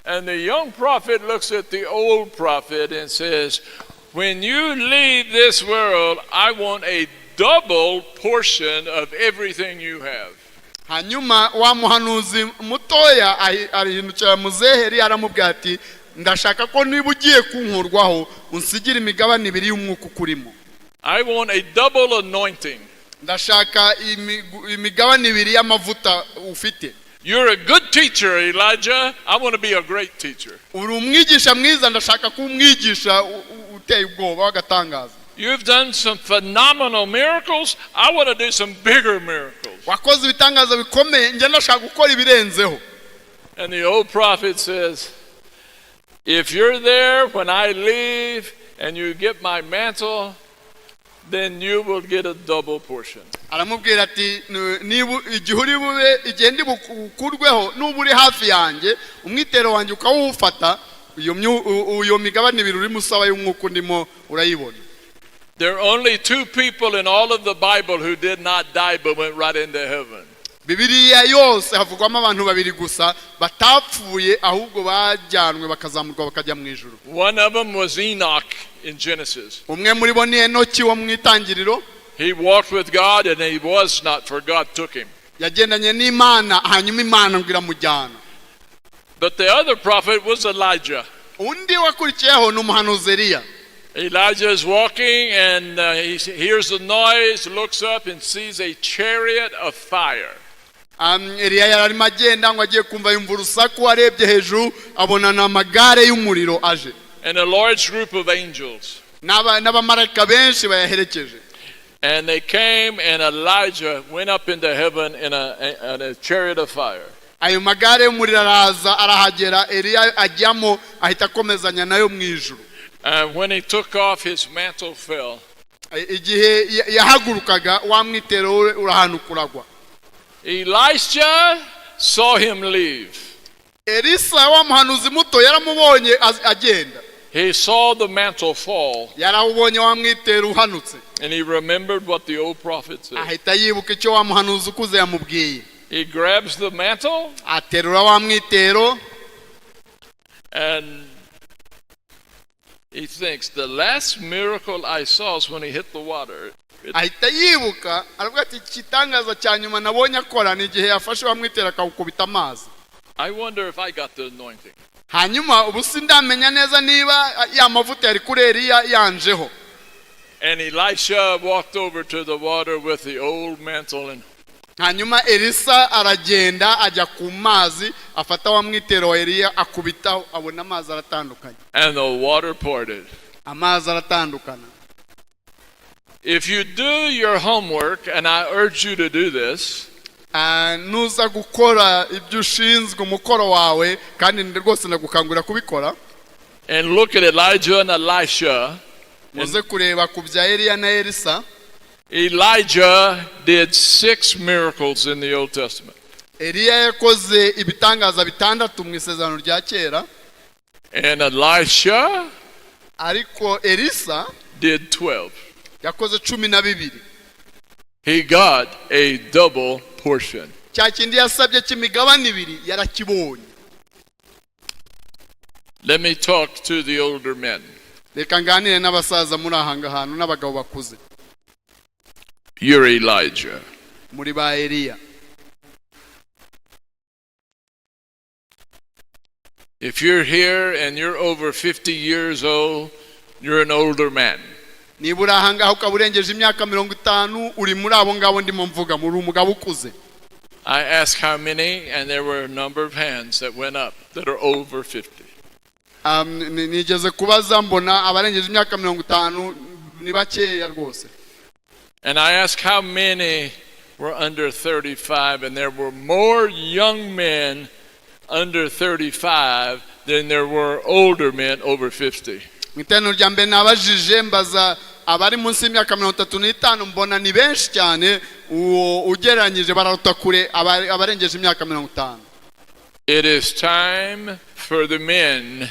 A: And the young prophet looks at the old prophet and says, "When you leave this world, I want a double portion of everything you have."
B: Hanyuma wa muhanuzi mutoya arahindukira muzehe, aramubwira ati: "Ndashaka ko niba ugiye kunkurwaho, unsigire imigabane ibiri y'umwuka ukurimo."
A: I want a double anointing.
B: Ndashaka imigabane ibiri y'amavuta ufite.
A: You're a good teacher, Elijah. I want to be a great teacher.
B: Uri umwigisha mwiza, ndashaka kuba umwigisha uteye ubwoba w'agatangaza.
A: You've done some phenomenal miracles. I want to do some bigger miracles.
B: Wakoze ibitangaza bikomeye, njye ndashaka gukora ibirenzeho.
A: And the old prophet says, "If you're there when I leave and you get my mantle, then you will get a double portion."
B: Aramubwira ati: "Niba igihe uri bube, igihe ndi bukurweho, nuba uri hafi yanjye, umwitero wanjye ukawufata, iyo migabane ibiri urimo usaba y'umwuka undimo urayibona."
A: There are only two people in all of the Bible who did not die but went right into heaven.
B: Bibiliya yose havugwamo abantu babiri gusa batapfuye, ahubwo bajyanwe bakazamurwa bakajya mu ijuru.
A: One of them was Enoch in Genesis.
B: Umwe muri bo ni Enoki wo mu Itangiriro.
A: He walked with God and he was not, for God took him.
B: Yagendanye n'Imana, hanyuma Imana ngo iramujyana.
A: But the other prophet was Elijah.
B: Undi wakurikiyeho ni umuhanuzi Eliya.
A: Elijah is walking and he hears the noise, looks up and sees a chariot of fire.
B: Eliya yari arimo agenda, ngo agiye kumva yumva urusaku, arebye hejuru abona ni amagare y'umuriro aje
A: and a large group of angels.
B: N'abamarayika benshi bayaherekeje.
A: And they came, and Elijah went up into heaven in a chariot of fire.
B: Ayo magare y'umuriro araza arahagera, Eliya ajyamo ahita akomezanya nayo mu ijuru.
A: And when he took off, his mantle fell.
B: Igihe yahagurukaga, wa mwitero we urahanuka uragwa.
A: Elisha saw him leave.
B: Elisa wa muhanuzi muto yaramubonye agenda.
A: He saw the mantle fall,
B: Yarawubonye wa mwitero uhanutse.
A: And he remembered what the old prophet said.
B: Ahita yibuka icyo wa muhanuzi ukuze yamubwiye.
A: He grabs the mantle
B: Aterura wa mwitero
A: and he thinks, "The last miracle I saw is when he hit the water."
B: Ahita yibuka aravuga ati igitangaza cya nyuma nabonye akora ni igihe yafashe wa mwitero akawukubita amazi.
A: I wonder if I got the anointing.
B: Hanyuma ubu sindamenya neza niba ya mavuta yari kuri Eliya yanjeho.
A: And Elisha walked over to the water with the old mantle and
B: Hanyuma Elisa aragenda ajya ku mazi, afata wa mwitero wa Eliya akubitaho, abona amazi aratandukanye.
A: And the water parted.
B: Amazi aratandukana.
A: If you do your homework, and I urge you to do this,
B: Ah, nuza gukora ibyo ushinzwe, umukoro wawe, kandi rwose ndagukangurira kubikora,
A: and look at Elijah and Elisha,
B: muze kureba ku bya Eliya na Elisa.
A: Elijah did six miracles in the Old Testament.
B: Eliya yakoze ibitangaza bitandatu mu Isezerano rya Kera.
A: And Elisha
B: Ariko Elisa
A: did 12.
B: yakoze 12.
A: He got a double portion.
B: Cya kindi yasabye cy'imigabane ibiri yarakibonye.
A: Let me talk to the older men.
B: Reka nganire n'abasaza muri aha hantu n'abagabo bakuze.
A: You're Elijah.
B: Muri ba Eliya.
A: If you're here and you're over 50 years old, you're an older man.
B: Niba uri aha ngaha ukaba urengeje imyaka 50, uri muri abo ngabo ndimo mvuga, muri umugabo ukuze.
A: I asked how many, and there were a number of hands that went up that are over 50.
B: Nigeze kubaza mbona abarengeje imyaka 50 ni bakeya rwose.
A: And I asked how many were under 35, and there were more young men under 35 than there were older men over 50.
B: Mu iteraniro rya mbere nabajije mbaza abari munsi y'imyaka 35, mbona ni benshi cyane uwo ugereranyije bararuta kure abarengeje imyaka 50.
A: It is time for the men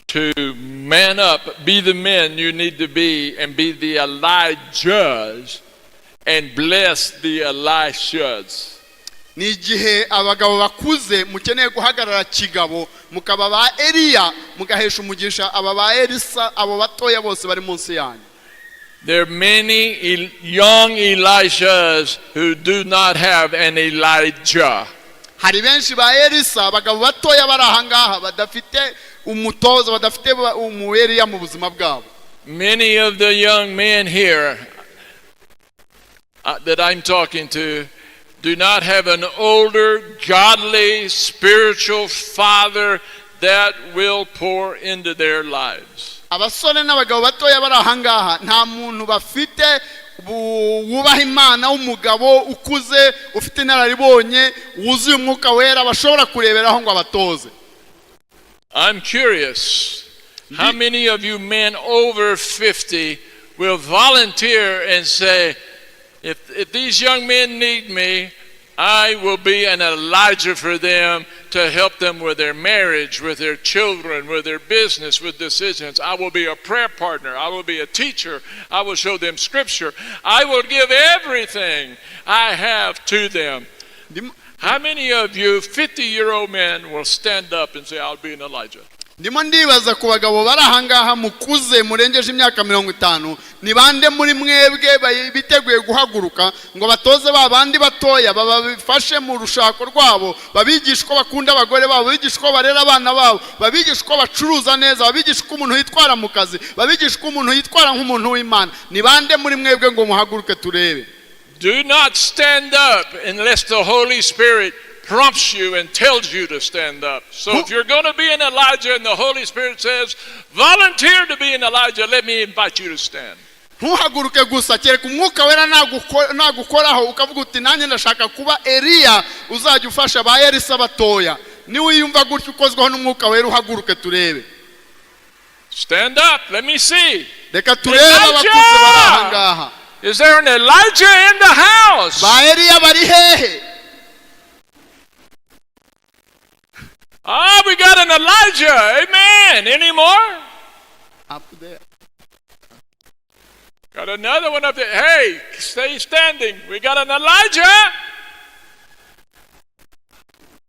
A: to man up, be the men you need to be, and be the Elijahs and bless the Elishas.
B: Ni igihe abagabo bakuze mukeneye guhagarara kigabo, mukaba ba Eliya, mugahesha umugisha aba ba Elisa, abo batoya bose bari munsi yanyu.
A: There are many young Elishas who do not have an Elijah.
B: Hari benshi ba Elisa, abagabo batoya bari aha ngaha badafite umutoza, badafite umu Eliya mu buzima bwabo.
A: Many of the young men here that I'm talking to do not have an older, godly, spiritual father that will pour into their lives.
B: Abasore n'abagabo batoya bari aha ngaha nta muntu bafite wubaha Imana, w'umugabo ukuze ufite inararibonye wuzuye Umwuka Wera bashobora kureberaho ngo abatoze.
A: I'm curious how many of you men over 50 will volunteer and say, if these young men need me, I will be an Elijah for them to help them with their marriage, with their children, with their business, with decisions. I will be a prayer partner. I will be a teacher. I will show them scripture. I will give everything I have to them. How many of you 50-year-old men will stand up and say, "I'll be an Elijah"?
B: Ndimo ndibaza ku bagabo bari ahangaha mukuze murengeje imyaka 50, ni bande muri mwebwe biteguye guhaguruka ngo batoze ba bandi batoya, babafashe mu rushako rwabo, babigishe uko bakunda abagore babo, babigishe uko barera abana babo, babigishe uko bacuruza neza, babigishe uko umuntu yitwara mu kazi, babigishe uko umuntu yitwara nk'umuntu w'Imana? Ni bande muri mwebwe ngo muhaguruke turebe?
A: Do not stand up unless the Holy Spirit prompts you and tells you to stand up. So if you're going to be an Elijah and the Holy Spirit says, "Volunteer to be an Elijah," let me invite you to stand.
B: Ntuhaguruke gusa kereka Umwuka Wera nagukoraho ukavuga uti nanjye ndashaka kuba Eliya uzajya ufasha ba Elisa batoya. Niwiyumva gutyo ukozweho n'Umwuka Wera, uhaguruke turebe.
A: Stand up. Let me see.
B: Reka turebe abakuze bari aha ngaha.
A: Is there an Elijah in the house?
B: Ba Eliya bari hehe?
A: Ah, we got an Elijah. Amen. Any more?
B: Up there.
A: Got another one up there. Hey, stay standing. We got an Elijah.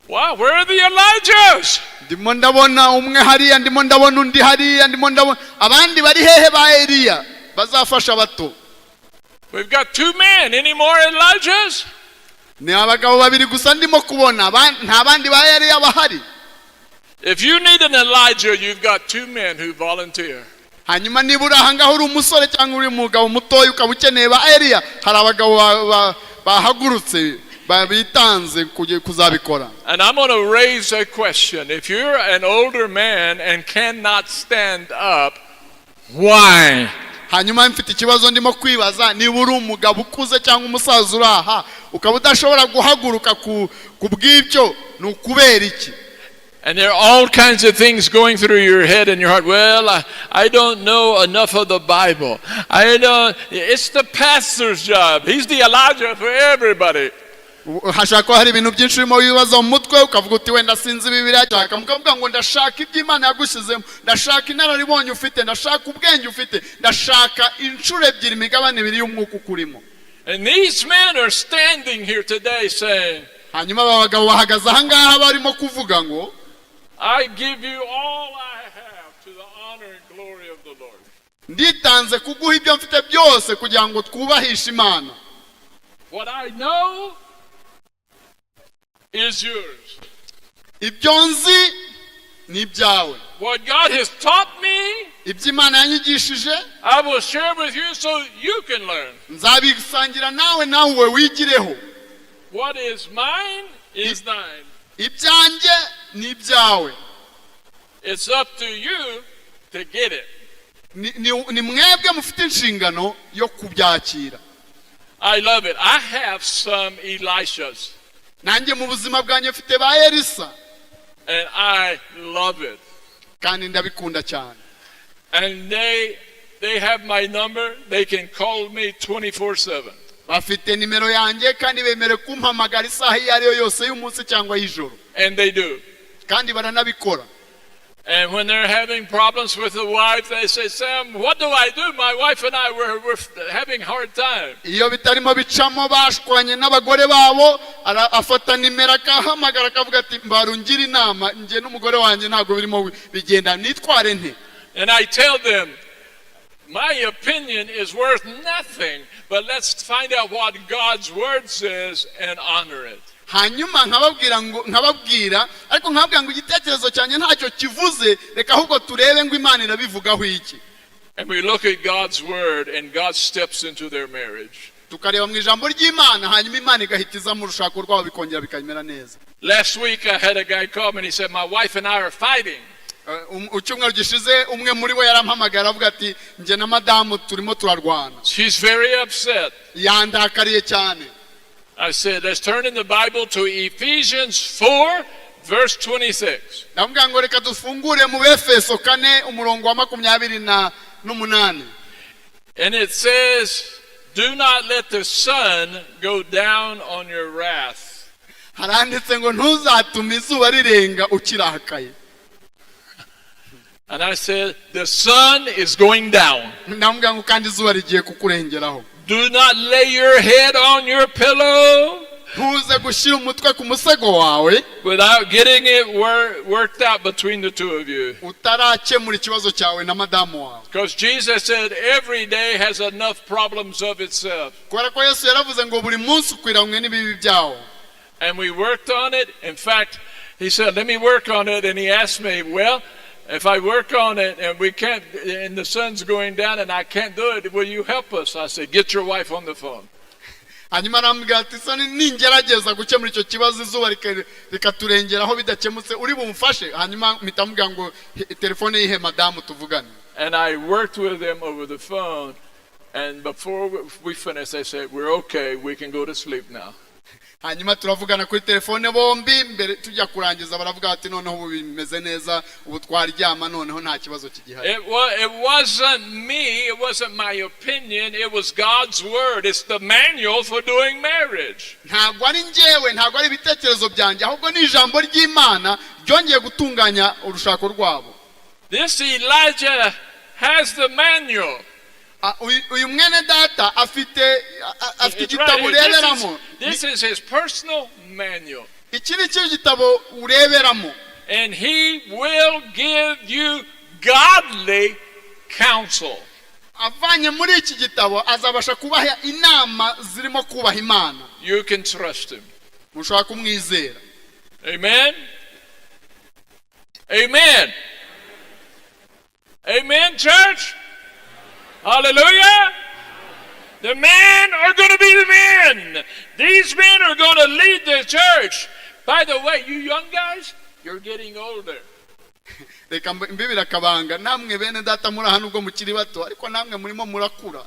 A: Wow, where are the Elijahs?
B: Ndimo ndabona umwe hariya, ndimo ndabona undi hariya, ndimo ndabona abandi bari hehe ba Eliya bazafasha bato?
A: We've got two men. Any more Elijahs?
B: Ni abagabo babiri gusa ndimo kubona. Nta bandi ba Eliya bahari?
A: If you need an Elijah, you've got two men who volunteer.
B: Hanyuma niba uri ahangaha uri umusore cyangwa uri umugabo mutoya ukaba ukeneye ba Eliya, hari abagabo bahagurutse bitanze kuzabikora.
A: And I'm going to raise a question. If you're an older man and cannot stand up, why?
B: Hanyuma mfite ikibazo ndimo kwibaza: niba uri umugabo ukuze cyangwa umusaza uri aha ukaba udashobora guhaguruka ku bw'ibyo, ni ukubera iki?
A: And there are all kinds of things going through your head and your heart. "Well, I don't know enough of the Bible. I don't." It's the pastor's job. He's the Elijah for everybody.
B: Hashobora kuba hari ibintu byinshi urimo wibaza mu mutwe, ukavuga uti wenda sinzi Bibiliya cyaka, mukavuga ngo ndashaka ibyo Imana yagushyizemo, ndashaka inararibonye ufite, ndashaka ubwenge ufite, ndashaka inshuro ebyiri imigabane ibiri y'umwuka ukurimo.
A: And these men are standing here today saying,
B: Hanyuma aba bagabo bahagaze ahangaha barimo kuvuga ngo
A: "I give you all I have to the honor and glory of the Lord."
B: nditanze kuguha ibyo mfite byose kugira ngo twubahishe Imana.
A: What I know is yours.
B: Ibyo nzi ni ibyawe.
A: What God has taught me,
B: Ibyo Imana yanyigishije,
A: I will share with you so you can learn.
B: Nzabisangira nawe, nawe wigireho.
A: What is mine is thine.
B: Ibyanjye ni ibyawe.
A: It's up to you to get it.
B: Ni mwebwe mufite inshingano yo kubyakira.
A: I love it. I have some Elishas,
B: Nanjye mu buzima bwanjye mfite ba Elisa,
A: and I love it.
B: Kandi ndabikunda cyane.
A: And they have my number. They can call me 24/7.
B: Bafite nimero yanjye kandi bemerewe kumpamagara isaha iyo ari yo yose y'umunsi cyangwa y'ijoro.
A: And they do.
B: Kandi baranabikora.
A: And when they're having problems with the wife, they say, "Sam, what do I do? My wife and I, we're having hard time."
B: Iyo bitarimo bicamo bashwanye n'abagore babo, afata nimero akahamagara akavuga ati mbarungira inama, njye n'umugore wanjye ntabwo birimo bigenda, nitware nte?
A: And I tell them, "My opinion is worth nothing, but let's find out what God's word says and honor it."
B: Hanyuma nkababwira ngo nkababwira ariko nkababwira ngo igitekerezo cyanjye ntacyo kivuze, reka ahubwo turebe ngo Imana irabivugaho iki.
A: And we look at God's word, and God steps into their marriage.
B: Tukareba mu ijambo ry'Imana, hanyuma Imana igahita iza mu rushako rwabo bikongera bikamera neza.
A: Last week, I had a guy call me and he said, "My wife and I are fighting."
B: Icyumweru gishize umwe muri bo yarampamagara avuga ati njye na madamu turimo turarwana.
A: "She's very upset."
B: Yandakariye cyane.
A: I said, "Let's turn in the Bible to Ephesians 4, verse 26."
B: Ndamubwira ngo reka dufungure mu Befeso 4 umurongo wa 28.
A: And it says, "Do not let the sun go down on your wrath."
B: Haranditse ngo ntuzatume izuba rirenga ukirakaye.
A: And I said, "The sun is going down.
B: Ndamubwira ngo kandi izuba rigiye kukurengeraho.
A: Do not lay your head on your pillow
B: Ntuze gushyira umutwe ku musego wawe
A: without getting it worked out between the two of you."
B: utarakemura ikibazo cyawe na madamu wawe.
A: Because Jesus said every day has enough problems of itself.
B: Kubera ko Yesu yaravuze ngo buri munsi ukwiranywe n'ibibi byawo.
A: And we worked on it. In fact, he said, "Let me work on it." And he asked me, "Well, if I work on it and we can't, and the sun's going down and I can't do it, will you help us?" I said, "Get your wife on the phone."
B: Hanyuma arambwira ati soni ningerageza gukemura icyo kibazo izuba rikaturengeraho bidakemutse uri bumufashe? Hanyuma mpita mubwira ngo telefone yihe madamu tuvugane.
A: And I worked with them over the phone. And before we finished, they said, "We're okay. We can go to sleep now."
B: Hanyuma turavugana kuri telefone bombi mbere tujya kurangiza baravuga bati noneho ubu bimeze neza ubu twaryama noneho nta kibazo kigihari.
A: It wasn't me, it wasn't my opinion, it was God's word. It's the manual for doing marriage.
B: Ntabwo ari njyewe ntabwo ari ibitekerezo byanjye ahubwo ni ijambo ry'Imana ryongeye gutunganya urushako rwabo.
A: This Elijah has the manual.
B: Ah, uyu mwene data afite
A: It's
B: igitabo
A: right here.
B: ureberamo.
A: This is his personal manual.
B: Iki ni cyo gitabo ureberamo.
A: And he will give you godly counsel.
B: Avanye muri iki gitabo azabasha kubaha inama zirimo kubaha Imana.
A: You can trust him.
B: Mushobora kumwizera.
A: Amen. Amen. Amen, church. Hallelujah. The men are going to be the men. These men are going to lead the church. By the way, you young guys, you're getting older.
B: Reka mbibire akabanga namwe bene data muri aha nubwo mukiri bato ariko namwe murimo murakura.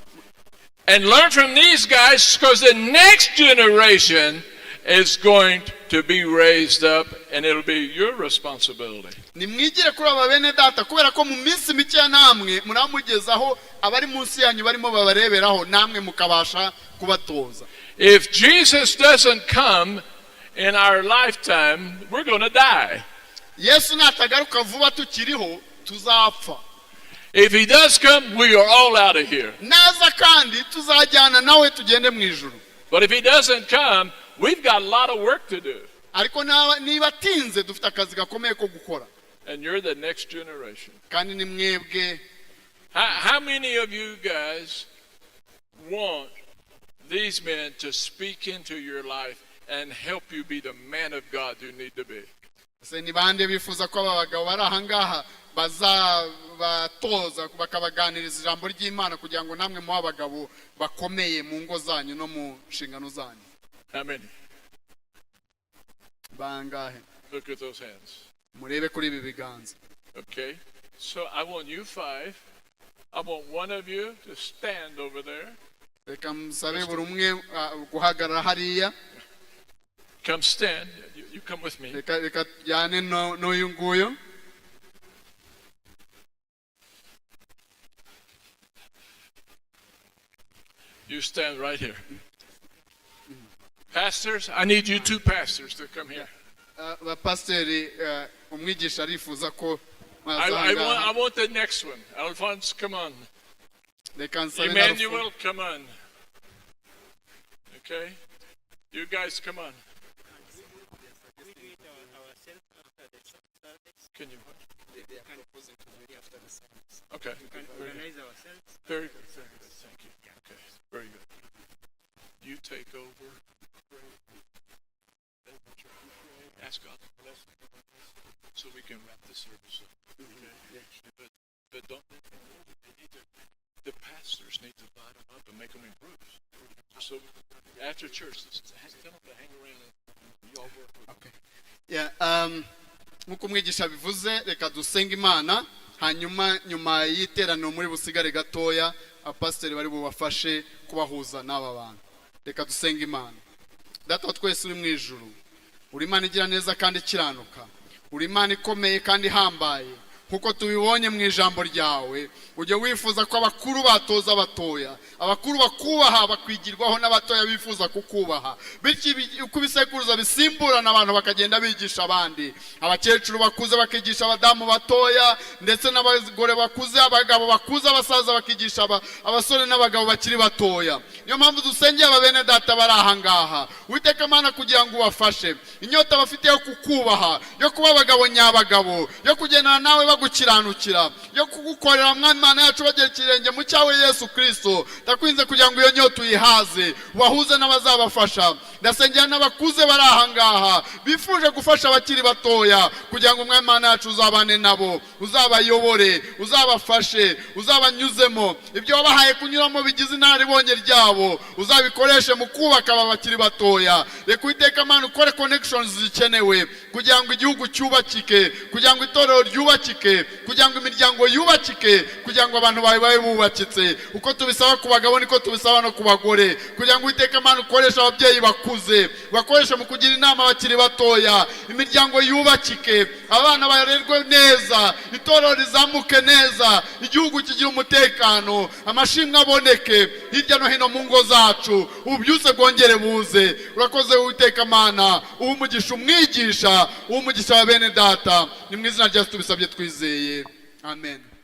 A: And learn from these guys, because the next generation is going to be raised up and it'll be your responsibility.
B: Nimwigire kuri aba bene data kubera ko mu minsi mikeya namwe muramugezaho abari munsi yanyu barimo babareberaho namwe mukabasha kubatoza.
A: If Jesus doesn't come in our lifetime, we're going to die.
B: Yesu natagaruka vuba tukiriho tuzapfa.
A: If he does come, we are all out of here.
B: Naza kandi tuzajyana nawe tugende mu ijuru.
A: But if he doesn't come, we've got a lot of work to do.
B: Ariko niba atinze dufite akazi gakomeye ko gukora.
A: And you're the next generation.
B: Kandi ni mwebwe.
A: How many of you guys want these men to speak into your life and help you be the man of God you need to be?
B: Ese ni bande bifuza ko aba bagabo bari aha ngaha bazabatoza bakabaganiriza ijambo ry'Imana kugira ngo namwe mube abagabo bakomeye mu ngo zanyu no mu nshingano zanyu?
A: How many?
B: Bangahe?
A: Look at those hands.
B: Murebe kuri ibi biganza.
A: Okay. So I want you five. I want one of you to stand over there.
B: Reka musabe buri umwe guhagarara hariya.
A: Come stand. You come with me.
B: Reka tujyane n'uyu nguyu.
A: You stand right here. Pastors, I need you two pastors to come here.
B: Bapasiteri umwigisha arifuza ko
A: I,
B: mwaza
A: I, want,
B: ahangaha.
A: I want the next one. Alphonse, come on.
B: Reka nsabe na
A: Emmanuel, come on. Okay? You guys, come on. Can you what? Okay. Very good. Very good. Very good. Thank you. Okay. Very good. You take over. Ask God to bless so we can wrap the service up. Okay? But don't they need to, the pastors need to line them up and make them in groups. So after church, just tell them to hang around and you all work with them.
B: Okay. Yeah, nk'uko umwigisha bivuze reka dusenge Imana hanyuma nyuma y'iteraniro muri busigare gatoya abapasiteri bari bubafashe kubahuza n'aba bantu. Reka dusenge Imana. Data wa twese uri mu ijuru uri Imana igira neza kandi ikiranuka uri Imana ikomeye kandi ihambaye. Nkuko tubibonye mu ijambo ryawe, ujya wifuza ko abakuru batoza abatoya, abakuru bakubaha, bakwigirwaho n'abatoya bifuza kukubaha. Bityo uko ibisekuruza bisimburana, abantu bakagenda bigisha abandi, abakecuru bakuze bakigisha abadamu batoya, ndetse n'abagore bakuze, abagabo bakuze, abasaza bakigisha abasore n'abagabo bakiri batoya. Niyo mpamvu dusengeye aba bene data bari aha ngaha, Uwiteka Mana, kugira ngo ubafashe inyota bafite yo kukubaha, yo kuba abagabo nyabagabo, yo kugendana nawe bagukiranukira, yo kugukorera, Mwami Mana yacu, bagera ikirenge mu cyawe Yesu Kirisito. Ndakwinginze kugira ngo iyo nyota uyihaze, ubahuze n'abazabafasha. Ndasengera n'abakuze bari aha ngaha bifuje gufasha abakiri batoya, kugira ngo, Umwami Mana yacu, uzabane nabo, uzabayobore, uzabafashe, uzabanyuzemo. Ibyo wabahaye kunyuramo bigize inararibonye ryabo, uzabikoreshe mu kubaka aba bakiri batoya. Reka, Uwiteka Mana, ukore connections zikenewe kugira ngo igihugu cyubakike, kugira ngo itorero ryubakike, kugira ngo imiryango yubakike, kugira ngo abantu bawe babe bubakitse. Uko tubisaba ku bagabo, niko tubisaba no ku bagore, kugira ngo, Uwiteka Mana, ukoreshe ababyeyi bakuze, bakoreshe mu kugira inama abakiri batoya, imiryango yubakike, abana barerwe neza, itorero rizamuke neza, igihugu kigira umutekano, amashimwe aboneke hirya no hino mu ngo zacu, ububyutse bwongere buze. Urakoze, Uwiteka Mana. Uha umugisha umwigisha, uha umugisha wa bene data. Ni mu izina rya Yesu tubisabye twizeye, amen.